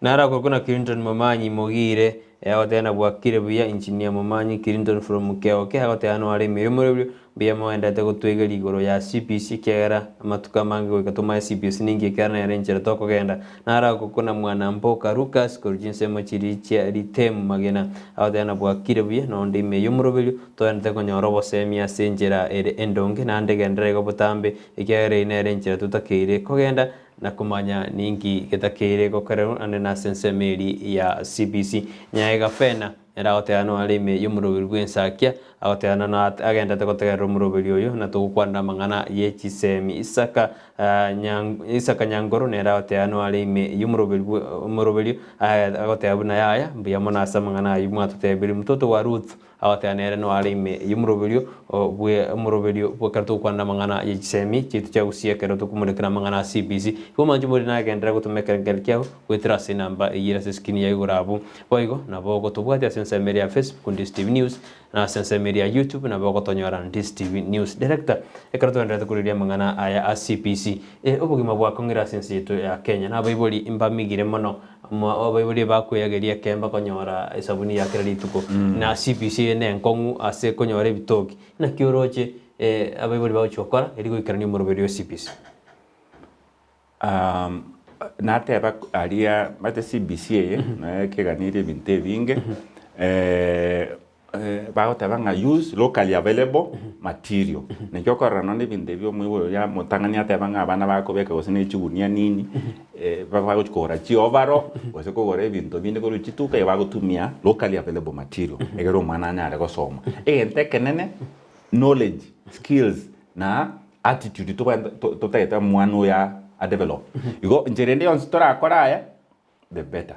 Speaker 2: Narakorokwe na Clinton Momanyi Mogire, agoteba na bwakire buya Engineer Momanyi Clinton from Keoke agoteba noare ime y'omorobio mbuya moendete gotwegeria igoro ya CBC ekiagera amatuko amange goika tomaye CBC ninki ekiagera nere enchera tokogenda. Narakorokwe na Mwanamboka Lucas korwa chinsemo chiria chia Ritemu Magena agoteba na bwakire buya nonde ime y'omoroberio toendete konyora obosemia ase enchera ere endonge naende genderera igo botambe ekiagera eyio nere enchera totakeire kogenda na komanya ninki getakeire gokorerwa ande nase ensemo eria ya CBC. Nyaye Gafena nere agoteba noare ime y'omoroberi bw'ensakia, agoteba nono agendete gotegerera omoroberi oyo na togokwanera amang'ana ye chisemi. Isaka Isaka Nyangoro nere agoteba noare ime y'omoroberi bwe omoroberi agoteba buna yaya mbuya mono ase amang'ana ayio mwatotebirie. Mtoto wa Ruth Agoteba nere noare ime y'omoroberio bwe omoroberio bw'ekero togokwana amang'ana ye chisemi chiaito chia gusii ekero tokomorekera amang'ana a CBC. Igo omanche more nagenderera gotoma ekerengererio kiao goetera ase enamba eyio ere ase eskrini ya igoro abwo. Boigo nabo ogotobwatia ase ensemo eria ya Facebook Ndisi TV News na ase ensemo eria ya YouTube nabo ogotonyora Ndisi TV News Director. Ekero togendererete korigereria amang'ana aya a CBC, obogima bwakong'ire ase ense yaito ya Kenya na abaibori mbamigire mono Abaibori bakweageria ekemba konyora esabuni ya kera rituko, na CBC eye nenkong'u ase konyora ebitoki. Naki oroche abaibori bagochia gokora eri goikerania omoroberi o CBC?
Speaker 3: Nateba aria omanyete CBC eye naye ekeganirie ebinto ebinge. Bagoteba ng'a use locally available material. Naki okorora nonya ebinto ebi omoibori oria omotang'ani ateba ng'a abana bakobeka gose ne chigunia nini, bagochi kogora chioverall, gose kogora ebinto binde korwa chituka igo bagotumia locally available material, egere omwana anyare gosoma. Egento ekenene, knowledge, skills na attitude tobwenerete totagete omwana oyo a develop. Igo inchera ende yonsi torakore aya, the better.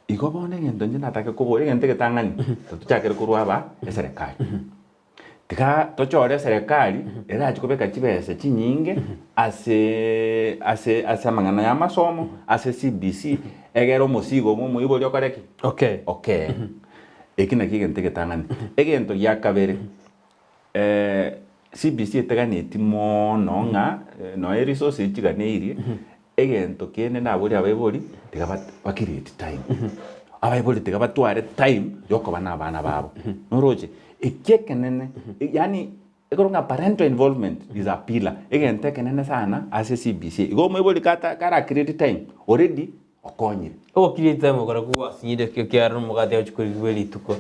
Speaker 3: Igo bono egento inche natake kobora, egento egetang'ani, tochakere korwa aba eserekari. Tiga tochore eserekari erache kobeka chibesa chinyinge ase ase ase amang'ana ya amasomo, ase CBC, egere omosigo bwa omoibori okore ki?
Speaker 2: Okay.
Speaker 3: Okee. Eki nakio egento egetang'ani. Egento gia kabere, CBC eteganeti mono ng'a nonya resources chiganeirie, egento kende naboria abaibori tiga ba create time. Abaibori tiga batware time yokoba na abana babo. Noroche, eki ekenene yaani ekero ng'a parental involvement is a pillar, egento ekenene sana ase CBC. Igo omoibori kata kara create time already okonyire.
Speaker 2: Ogokira time okorokwo gwasinyire ekiagera nomogati agochia korigigwa rituko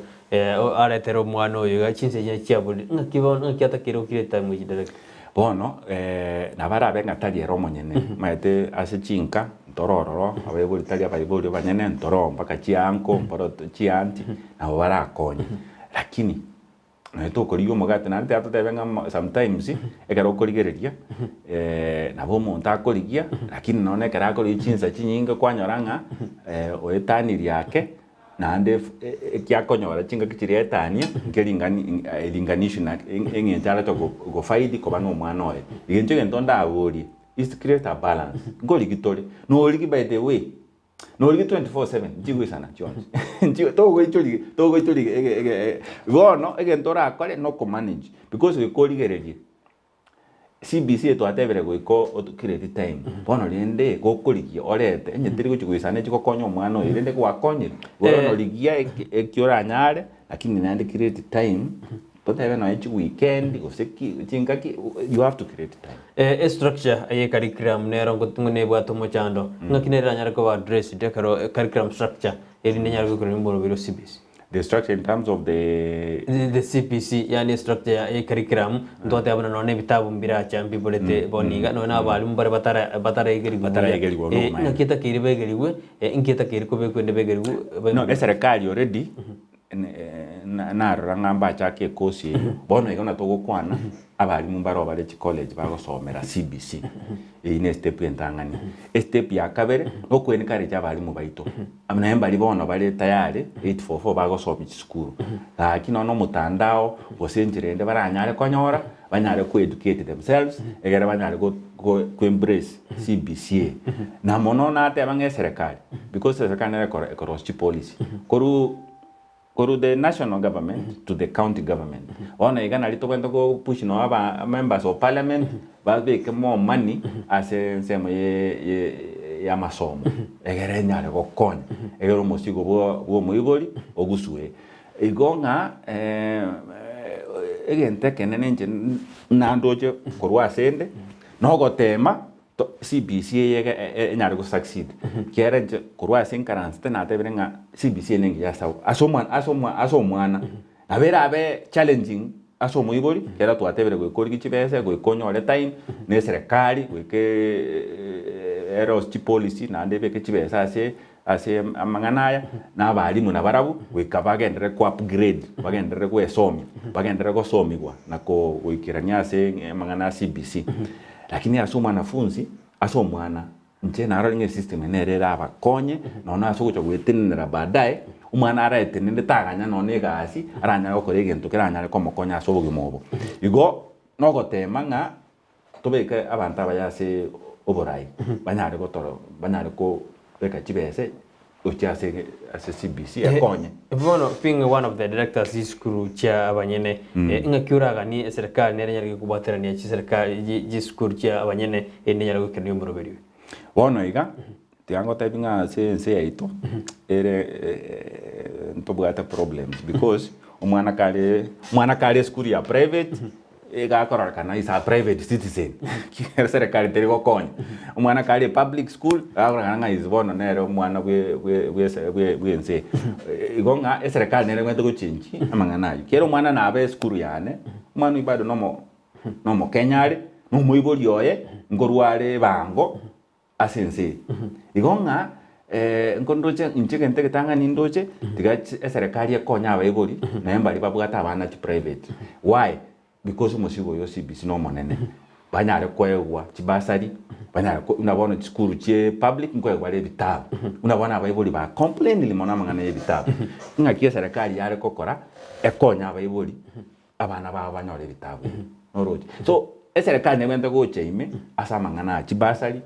Speaker 2: aretere omwana oyo iga chinsa echi chiaborire ng'aki bono ng'aki atakeire gokira time echi director.
Speaker 3: Bono nabo arabe ng'a tari ere omonyene, omanyete ase chinka. Ntoro ororo, abaibori tari abaibori abanyene, ntoro mpaka chianko, mporo chianti, nabo barakonye. Lakini, nonye tokorigia omogati naende tiga totebe ng'a mo sometimes, ekero okorigereria nabo omonto akorigia, lakini nonye ekero akorigia chinsa chinyinge kwanyora ng'a oetanirie ake, naende eki akonyora chingaki chiria aetania, nkeringani ringanishwi na eng'encho aroche gofaidi koba na omwana oye. Iga inche egento ndaborie. Is to create a balance. Nkorigi tore, norigi by the way, norigi 24/7 nchigoisana chionsi. Nchi togoichoria togoichoria ege ege bono egento orakore nokomanage because goika origererie CBC eye twatebire goika o create time, bono rende gokorigia orete onye teri gochi goisana echi gokonya omwana oyo rende gwakonyire, bono rigia eki eki oranyare lakini naende create time. Totebe nonya chiweekend gose ki chingaki you have to create time.
Speaker 2: Estructure ye curriculum nero ngoting'u nebwate omochando, ng'aki nere eranyare koba addressed ekero curriculum structure erinde enyare goikerania omoroberi o CBC?
Speaker 3: The structure in terms of the.
Speaker 2: The CBC yaani estructure ya ye curriculum ntogoteba buna nonya ebitabu mbiracha mbiborete bono iga nonya na abalimu bare batara bataraegerigwa buya
Speaker 3: Bataraegerigwa nobomaene.
Speaker 2: Ng'aki etakeire begerigwe, inki etakeire kobekwa ende begerigwe
Speaker 3: No, eserekari already Narora ng'a mbachake ekosi eyio, bono iga buna togokwana, abalimu mbaro bare chicollege bagosomera CBC, eyio ne estep entang'ani. Estep ya kabere, noko encourage abalimu baito, naende mbari bono bare tayari 844 bagosomia chisukuru, gaki nonya omotandao gose enchera ende baranyare konyora, banyare ko educate themselves, egere banyare go go embrace CBC eye. Na mono nateba ng'a eserekari, because eserekari nere ekoro ekorosia chipolicy, korwa korwa the national government to the county government, bono iga nari tobwenerete go push nonye aba members of parliament, babeke more money ase ensemo ye ye ya amasomo, egere enyare gokonya, egere omosigo bwa bwa omoibori ogusue. Igo ng'a egento ekenene inche nandoche korwa ase ende, nogoteema CBC eye enyare go succeed. Ekiagera inche korwa ase nkaransete natebire ng'a CBC eye nengiya ase ase omwana ase omwa ase omwana. Nabo erabe challenging ase omoibori, ekiagera twatebire goika origie chibesa, goika onyore time, na eserekari goika erose chipolicy naende ebeke chibesa ase Ase amang'ana aya, na abalimu nabarabwo goika bagenderere ko-upgrade, bagenderere gwesomia, bagenderere gosomigwa na goikerania ase amang'ana a CBC. Lakini ase omwanafunzi, ase omwana, inche narore ng'a esystem eye nere erabakonye, nonya ase ogocha goetenenera baadaye, omwana araetenenere taganya nonya egasi, aranyare gokora egento keranyare komokonya ase obogima obo. Igo, nogotema ng'a Tobeke abanto abaya ase oborai, banyare gotoro banyare kobeka chibese gochia ase ase CBC ekonye.
Speaker 2: Bono being one of the directors chisukuru chia abanyene, ng'aki oraganie eserekari nere enyare kobwaterania chiserekari chisukuru chia abanyene erinde enyare goikerania omoroberi oyo?
Speaker 3: Bono iga, tiga ngotebi ng'a ase ense yaito, ere ntobwate problems because omwana kare omwana kare esukuru ya private, iga akororekana is a private citizen, ekiagera eserekari teri gokonya. Omwana kare public school, iga akororekana ng'a is bono nere omwana bwe bwe bwe bwe bwe ense eye. Igo ng'a eserekari nere ebwenerete gochengi amang'ana aywo. Kera omwana nabe esukuru yane, omwana oyio bado nomo nomokenya are, na omoibori oye, nkorwa are ebango. ase ense eye. Igo ng'a nkondoche inche egento egetang'ani ndoche, tiga eserekari ekonye abaibori, naende mbaria babwate abana chiprivate. Why? Because omosigo oyo o CBC na omonene, banyare koegwa chibasari, banyare ko buna bono chisukuru chie public nkoegwa bare ebitabu, buna bono abaibori ba complainire mono amang'ana ya ebitabu. Ng'aki eserekari yare gokora, ekonye abaibori, abana babo banyore ebitabu ebi. Noroche? So, eserekari nebwenerete gocha ime ase amang'ana aya, chibasari,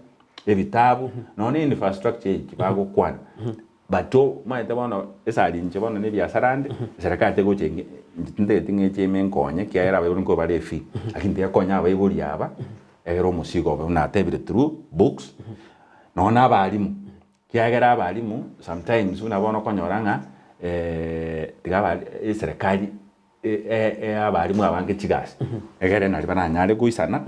Speaker 3: ebitabu, nonya na infrastructure eye bagokwana. But omanyete bono esari inche bono na ebiasara ande, eserekari tegocha inge inche tintageti ng'a eche ime nkonye ekiagera abaibori nkoba bare efee, lakini tiga konya abaibori aba, egere omosigo obe buna natebire through books, nonya na abalimu. Ekiagera abalimu sometimes buna bono okonyora ng'a tiga aba eserekari ee abalimu abange chigasi, egere nari baranyare goisana.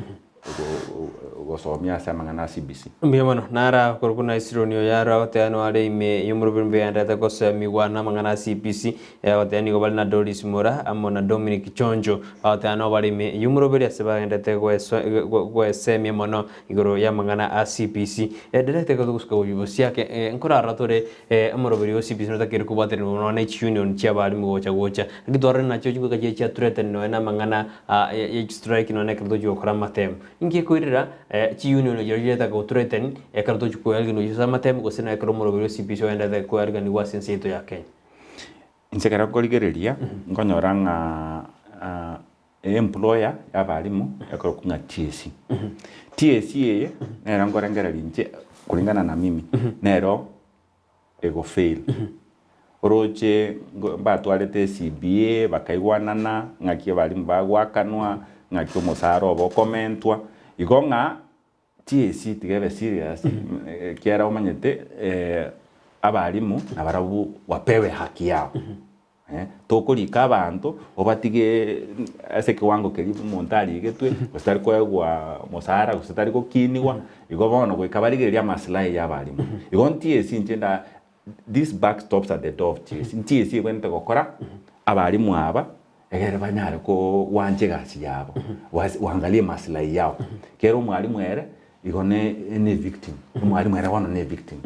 Speaker 3: gosomia ase amang'ana a CBC.
Speaker 2: Mbuya mono, nara korokwa na Hesironi oyo aro agoteba noare ime y'omoroberi mbegendererete gosemigwa namang'ana a CBC, agoteba nigo bare na Doris Mura amo na Dominic Chonjo, agoteba nabo bare ime y'omoroberi ase bagendererete goesemia mono igoro y'amang'ana a CBC. Director ekero togosuka gochia bosiake, nkorara tore omoroberi o CBC notakeire kobwatanigwa nonya ne chiunion chi'abalimu gocha gocha, naki twarorire nachio chingaki chiria chiaturetenire nonya namang'ana ye chistrike nonya ekero tochia gokora amatemu. Inki ekoirera chiunion chiria chiretaka gothreaten ekero tochia koyariganiwa ase amatemu gose na ekero omoroberi o CBC oenderete koyariganiwa ase ense yaito ya Kenya?
Speaker 3: Inche ekero nkorigereria, nkonyora ng'a employer ya abalimu ekorokwa ng'a TSC. TSC eye nero nkorengereria inche kulingana na mimi, nero egofail. Oroche mbatwarete CBA bakaigwanana ng'aki abalimu bagoakanwa, ng'aki omosara obo okomentwa, igo ng'a TSC tiga ebe serious ekiagera omanyete abalimu nabarabwo wapewe haki yao. Tokorika abanto obatige ase ekewango keria omonto arigetwe, gose tari koegwa omosara, gose tari gokinigwa, igo bono goika barigererie amaslahi ya abalimu. Igo ntiesi inche nda this buck stops at the door of TSC. TSC ebwenerete gokora abalimu aba egere banyare kowancha egasi yabo, waangalie maslahi yao. Kera omwalimu ere Igo ne ne victim, omwalimu ere bono ne victim.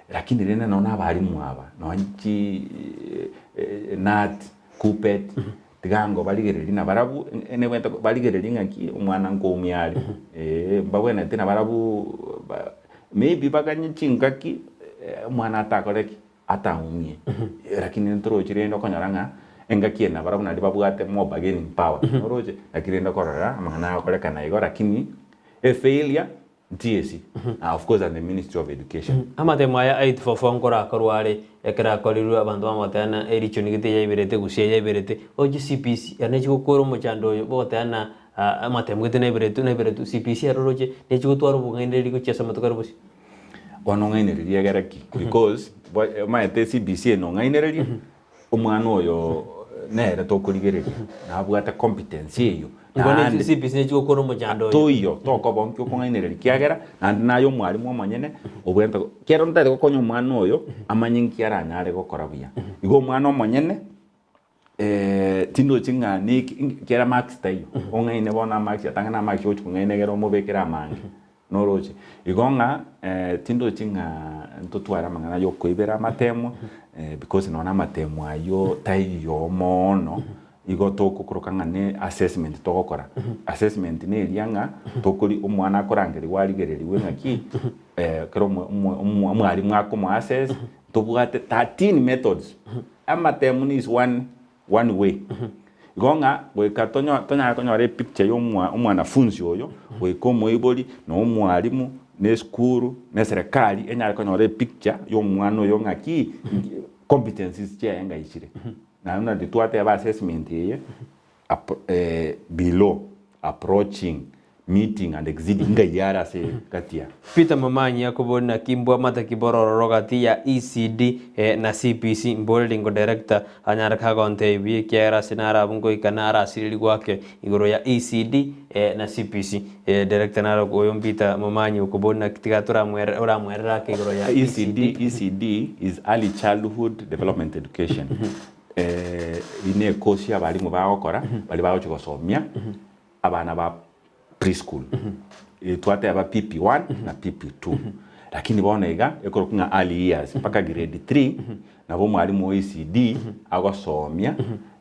Speaker 3: Lakini rende nonya na abalimu aba, nonya chi KNUT, KUPPET, tiga ngo barigererie nabarabwo nebwenerete barigererie ng'aki omwana nkoumia are, eh, mbabwenereti nabarabwo ba maybe baganye chingaki omwana atakore ki? Ataumie. Lakini ntorochi rende okonyora ng'a engaki eye nabarabwo naende babwate more bargaining power, noroche? Lakini rende okorora amang'ana agokorekana igo lakini A failure ntiesi na of course and the ministry of education.
Speaker 2: Amatemo aya 844 nkorakorwa are ekero akorirwe abanto bamotebia ng'a ericho nigete yaiberete gose yaiberete oche CPC ere nechi gokora omochando oyo bogoteba ng'a amatemo gete naiberetwe naiberetwe CPC ere oroche nechi gotwara obong'ainereria gochia ase amatuko are bosio.
Speaker 3: Bono ong'ainereria egere ki? Because omanyete CBC eye nong'ainereria Omwana oyo nere tokorigereria, nabwate competence eyio,
Speaker 2: Igo ne
Speaker 3: naende
Speaker 2: CBC nechi gokora omochando oyo.
Speaker 3: toiyo tokoba nki okong'ainereria kiagera naende naye omwalimu omonyene obwenerete go kero ntari gokonya omwana oyo amanye nki aranyare gokora buya. Igo omwana omonyene tindochi ng'a neki kera marks taiyo, ong'aine bono amarks atang'ani amarks ogochi kong'aina egere omobekere amange. Noroche? Igo ng'a tindochi ng'a ntotware amang'ana ya okoibera amatemwa because nonya amatemwa ayio taiyo moono, igo togokoroka ng'a ne assessment togokora. Assessment neria ng'a tokori omwana akorangerigwa arigereriwe ng'aki ekero omwalimu akomo assess, ntobwate 13 methods, amatemu is one one way. Igo ng'a goika tonyare konyora epicture ya omwanafunzi oyo, goika omoibori, na omwalimu, na esukuru, na eserekari enyare konyora epicture ya omwana oyo ng'aki competencies chiaye ng'ai chire. Naende nari twateba assessment eye below, approaching. Meeting and exceeding ngai are ase gati ya.
Speaker 2: Peter Momanyi akoboria naki mbwamate ki borororo gati ya ECD na CBC mbore ringo director anyare kagontebia buya ekiagera ase naro abwo ngoika naro asirerigwe ake igoro ya ECD na CBC Director naro oyo Peter Momanyi okoboria naki tiga oramwerere ake igoro ya
Speaker 3: ECD ECD is Early Childhood Development Education Eyio ne ecourse abalimu bagokora baria bagochia gosomia abana ba preschool twateba PP1 na PP2 lakini bono iga ekorokwa ng'a early years mpaka grade 3 nabo omwalimu o ECD agosomia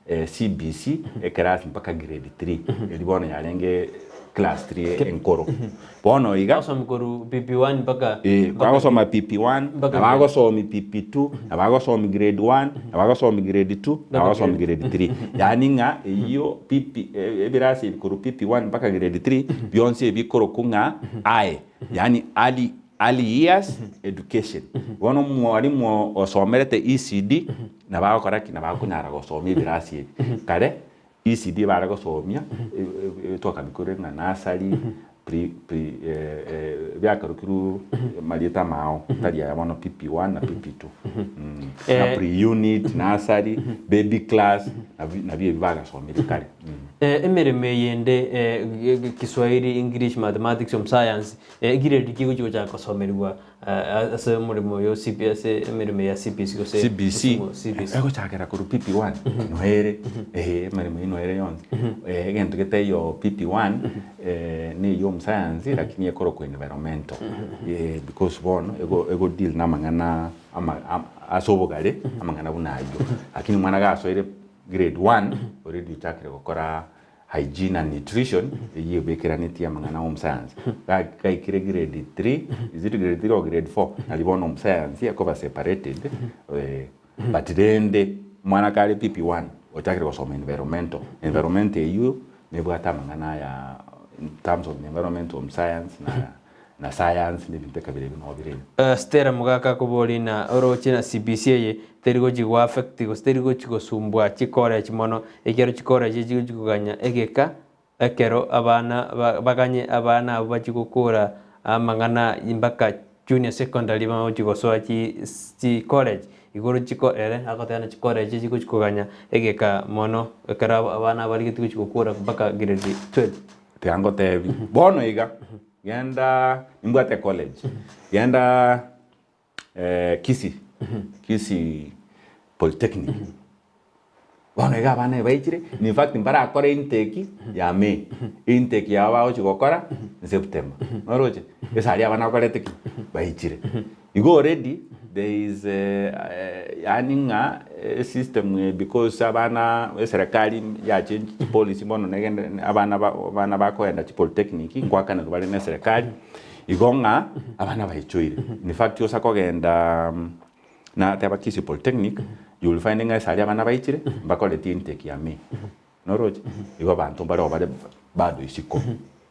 Speaker 3: CBC eclass mpaka grade 3 eria bono yarenge class 3 enkoro bono iga
Speaker 2: Agosomia korwa PP1 mpaka
Speaker 3: Eh, agosoma PP1
Speaker 2: Mpaka
Speaker 3: nabo agosomi PP2 nabo agosomi grade 1 nabo agosomi grade 2 nabo agosomi grade 3 yaani ng'a eyio PP ebirasi ebi korwa PP1 mpaka grade 3 bionsi ebi bikorokwa ng'a aye yaani early early years education bono omwalimu osomerete ECD nabo agokora ki? Nabo akonyara gosomia ebirasi ebi kare ECD bare gosomia twakabikore ng'a nursery, pre pre biakarokirwe marieta amao tari aya bono PP1 na PP2 na pre unit, nursery, baby class nabio ebi bagasomire kare.
Speaker 2: Emeremo eye ende, Kiswahili, English, Mathematics, Home Science, Egiredi ki gochia gochaka kosomerigwa ase omoremo oyo o CB ase emeremo eye ya CBC gose
Speaker 3: CBC
Speaker 2: mfumo CBC?
Speaker 3: Egochakera korwa PP1 noere eh emeremo eyio noere yonsi. Egento getaiyo PP1 neyio omosayansi lakini ekorokwa environmental because bono ego ego deal na amang'ana ama ase obogare amang'ana buna ayio. Lakini omwana gasoire grade one already ochakire gokora Hygiene and nutrition eyio ebekeranetie amang'ana home science gaikire grade 3 is it grade 3 or grade 4 nari bono home science ekoba separated but rende omwana kare PP1 ochakire gosoma environmental, environmental eyio nebwate amang'ana aya in terms of environment home science na na science na ebinto ekabira ebio nabo bire ime.
Speaker 2: Stella Mogaka akoboria ng'a oroche na CBC eye teri gochi go affect gose teri gochi gosumbua chicollege mono ekiagera chicollege echi chigochi koganya egeka ekero abana baganye abana abwo bachie gokora amang'ana mpaka junior secondary bamanye gochi gosoa chi chicollege igoro chiko ere agoteba ng'a chicollege chigochi koganya egeka mono ekero abana barigetie gochi gokora mpaka grade 12.
Speaker 3: Tiga ngotebi, bono iga. Genda nimbwate college, genda Kisii, Kisii Polytechnic. Bono iga abana baichire, in fact mbarakore intake ya May, intake yabo bagochi gokora ni September. Noroche? Ase aria abana bakorete ki? Baichire. Igo already there is yaani ng'a esystem eye because abana eserekari ya change chipolicy bono negende abana ba abana bakoenda chipolytechnic nkoakanerwa bare na eserekari, igo ng'a abana baichoire. In fact osa kogenda nateba Kisii Polytechnic, you will find ng'a ase aria abana baichire mbakoreti intake ya May. Noroche? Igo abanto mbareo bare bado isiko.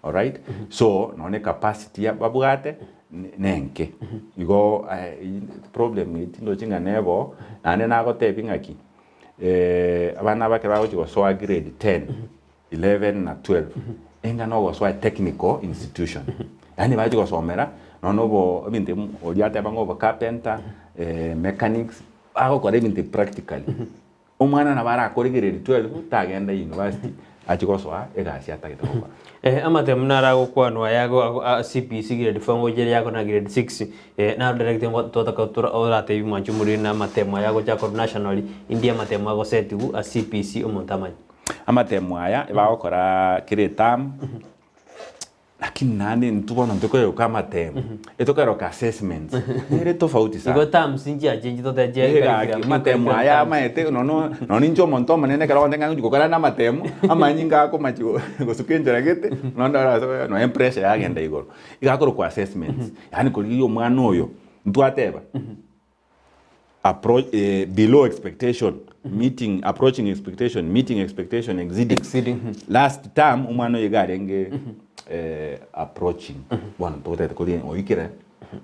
Speaker 3: Alright? So, nonya ne capacity ya babwate nenke. Igo problem eye tindochi ng'a nebo, naende nagotebia ng'aki, abana aba ekero bagochia gosoa grade 10, 11 na 12, enga nogosoa technical institution. Yaani bachia gosomera, nonya obo ebinto oria ateba ng'a obo carpenter, mechanics, bagokora ebinto practically. Omwana nabo arakore grade 12 tagenda university achie gosoa egasi atagete gokora.
Speaker 2: Amatemu naro agokwanwa aya a CBC grade 4 ngocha ere yako na grade 6 naro direct twataka oratebie mwanche omoriri na amatemu aya agocha akorwa nationally indi amatemu agosetigwa a CBC omonto amanye.
Speaker 3: Amatemu aya ebagokora kera eterm. Lakini naende intwe bono ntikoeroka amatemo, etokoeroka assessments, nere tofauti sana.
Speaker 2: Igo terms nchiache nchitotechia
Speaker 3: Eh, gaki,
Speaker 2: curriculum,
Speaker 3: amatemo
Speaker 2: curriculum
Speaker 3: aya
Speaker 2: terms.
Speaker 3: amaete nono nonya inche omonto omonene ekero ogontebia ng'a ngochi gokora na amatemo, amanyinga akomachi gosuka enchera gete, nonya ndore nonya epressure yagenda igoro. Iga akorokwa assessments, yaani korigia omwana oyo, ntwateba. Appro eh, below expectation meeting approaching expectation meeting expectation exceeding,
Speaker 2: Exceeding.
Speaker 3: Last term omwana oyo iga arenge eh, approaching bono togotagete kori oikire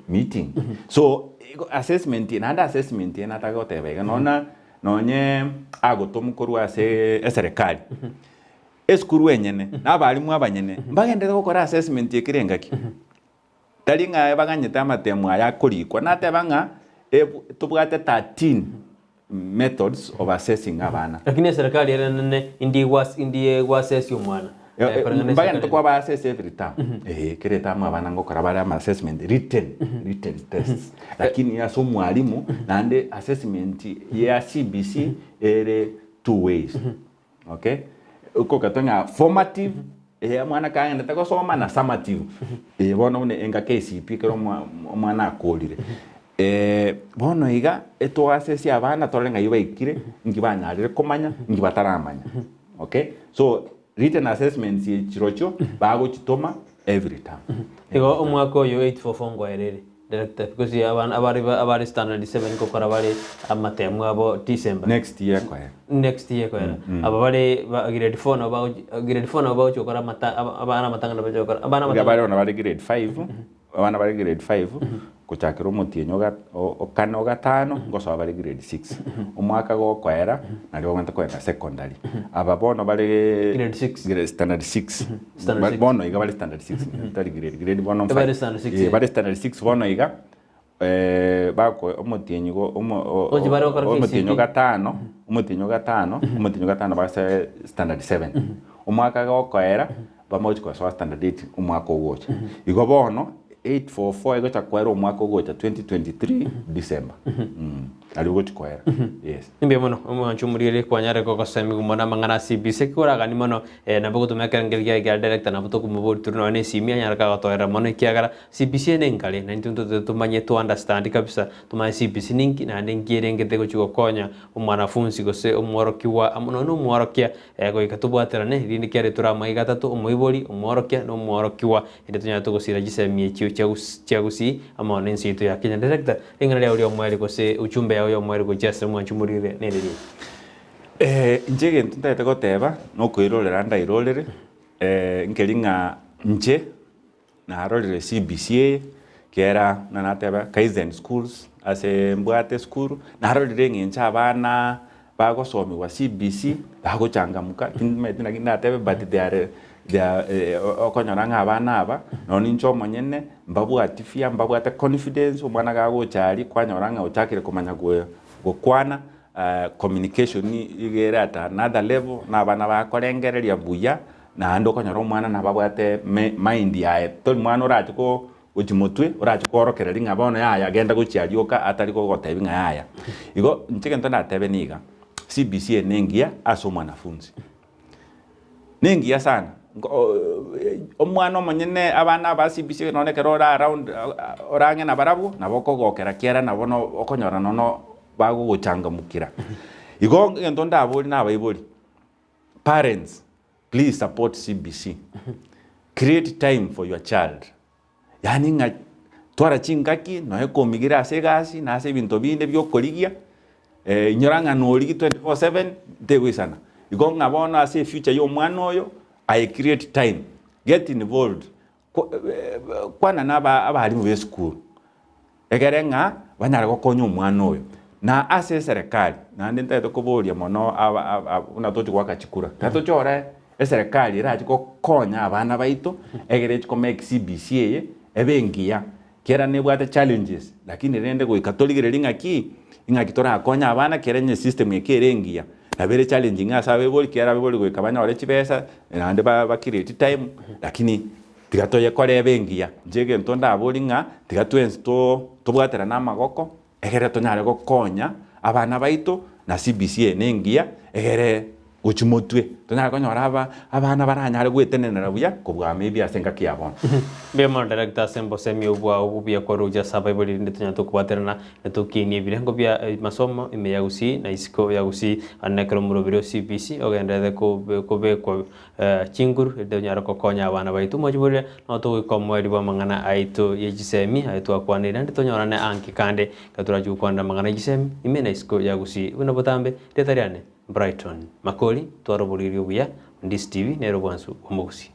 Speaker 3: meeting so igo assessment naende assessment eye nataka goteba iga nona nonye agotomwa korwa ase eserekari esukuru enyene na abalimu abanyene mbagenderere gokora assessment ekere engaki. Tari ng'a baganyete amatemo aya akorikwa, nateba ng'a tobwate 13 methods of assessing abana.
Speaker 2: Lakini eserekari ere nene indi egwasesia omwana.
Speaker 3: Mbagende tokoba assess every term. Eeh, kera etamu abana ngokora bare ama assessment written, written tests. Lakini ase omwalimu naende assessment ya CBC ere two ways. Okay, okogatwa ng'a formative, eeh omwana kagenderete gosoma na summative, eh bono buna enga KCPE ekero omwa omwana akorire. Bono iga, etwasesie abana torore ng'ai baikire, nki banyarire komanya, nki bataramanya, okay. So written assessments echi chirochio, bagochitoma every term.
Speaker 2: Igo omwaka oyo 844 ngoerere. Director, because abana abare abare standard 7 gokora bare amatemu abo December.
Speaker 3: Next year ekoera.
Speaker 2: Next year ekoera. Aba bare ba grade 4 nabo bagochi grade 4 nabo bagochi gokora amata abana amatang'ani bagochi gokora abana
Speaker 3: Iga bare bono bare grade 5, abana bare grade 5 gochakera omotienyi oga okane ogatano ngosoa bare grade 6. Omwaka gokoera nario bagwenerete kogenda secondary. Aba bono bare
Speaker 2: Grade 6.
Speaker 3: grade standard 6.
Speaker 2: Standard
Speaker 3: Ba-
Speaker 2: six.
Speaker 3: Bono iga bare standard 6 tari grade grade bono
Speaker 2: Eh, bare standard six,
Speaker 3: eh,
Speaker 2: eh.
Speaker 3: bare standard 6 bono iga eh, bako omotienyi go omo o-
Speaker 2: Ochi bare gokora
Speaker 3: omotienyi
Speaker 2: KCPE.
Speaker 3: ogatano omotienyi ogatano omotienyi ogatano base standard 7. Omwaka gokoera, bamochi kosoa standard 8 omwaka ogocha. Igo bono, 844 egocha koera omwaka ogocha 2023 December. Nario ogochi koera. Yes.
Speaker 2: Mbuya mono omwancho omoriri kwanyare gogosemigwa mono amang'ana a CBC ekikoragani mono eh, nabo gotumia ekerengerio kiaye kia director nabo tokomoboria tore nonya na esimi anyare kagotoerera mono ekiagera CBC ene enkare na intwe ntotete tomanye to understand kabisa tomanye CBC ninki naende nki erengete gochi gokonya omwanafunzi gose omworokigwa amo nonya na omworokia eh, goika tobwaterane rinde kiare tore amaiga atato omoibori, omworokia na omworokigwa Ere tonyare togosira chisemi echio chia gusii amo nense yaito ya Kenya. Director, ring'ana riao ri'omoerio gose ujumbe yao y'omoerio gochia ase omwanchi omorire nere riaito.
Speaker 3: Eh, inche egento ntagete goteba, nokoirorera ndairorere, nkeri ng'a inche narorire CBC eye, kera buna nateba Kaizen schools ase mbwate esukuru, narorire eng'encho abana Bagosomigwa CBC, bagochangamuka, timanyeti naki ndatebe but they are they are okonyora ng'a abana aba, nonye ninche omonyene, mbabwati fear, mbabwate confidence, omwana gagocha aria kwanyora ng'a ochakire komanya gokwana, communication iga ere at another level, na abana bakorengereria buya, naende okonyora omwana nabo abwate mind yaye, tori mwana orache ko gochia motwe, orache kworokereria ng'a bono yaya genda gochia aria oka atari kogotebia ng'a yaya. Igo inche egento ndatebe niga, CBC eye nengiya ase omwanafunzi, nengiya sana, omwana omonyene abana aba CBC nonye ekero ore around ore ang'e nabarabwo, nabo okogokera kiara nabo no okonyora nono bagogochangamukera. Igo egento ndaborie na abaibori, parents Please support CBC. Create time for your child. Yaani ng'a twara chingaki noe komigire ase egasi na ase ebinto binde biokorigia eh, inyora ng'a norigi 24/7 ntegoisana. Igo ng'a bono ase efuture ya omwana oyo aye create time, get involved, kwana na abalimu ba esukuru egere ng'a banyare gokonya omwana oyo. Na ase eserekari, naende ntagete koboria mono buna tochi goaka chikura, ekero tochore eserekari erache gokonya abana baito egere echi ko make CBC eye ebe engiya, kera nebwate challenges lakini rende goika torigererie ng'aki, ing'aki torakonye abana kera onye system eke ere engiya. Nabo ere challenging ase abaibori kera abaibori goika banyore chibesa naende ba create time lakini tiga toyekore ebe engiya. Inche egento ndaborie ng'a tiga twensi tobwaterane amagoko egere tonyare gokonya abana baito na CBC eye ne engiya egere gochia motwe tonyare konyora aba abana baranyare gwetenenera buya kobua maybe ase engaki ya bono.
Speaker 2: Mbuya mono director ase embosemi obwao obuya kwarusia ase abaibori rinde tonyare tokobwaterana na tokinie ebirengo bia masomo ime ya Gusii na isiko ya Gusii ande nekero omoroberi o CBC ogendererete kobekwa chinguru erinde onyare gokonya abana baito mochiborire nabo togoika omoerio bw'amang'ana aito ye chisemi aye twakwanire naende tonyorane anki kande ekero torachi gokwanera amang'ana ye chisemi ime na isiko ya Gusii buna botambe rieta riane Brighton Makori twara oboriri obuya Ndisi TV nere obwansu bw'omogusii.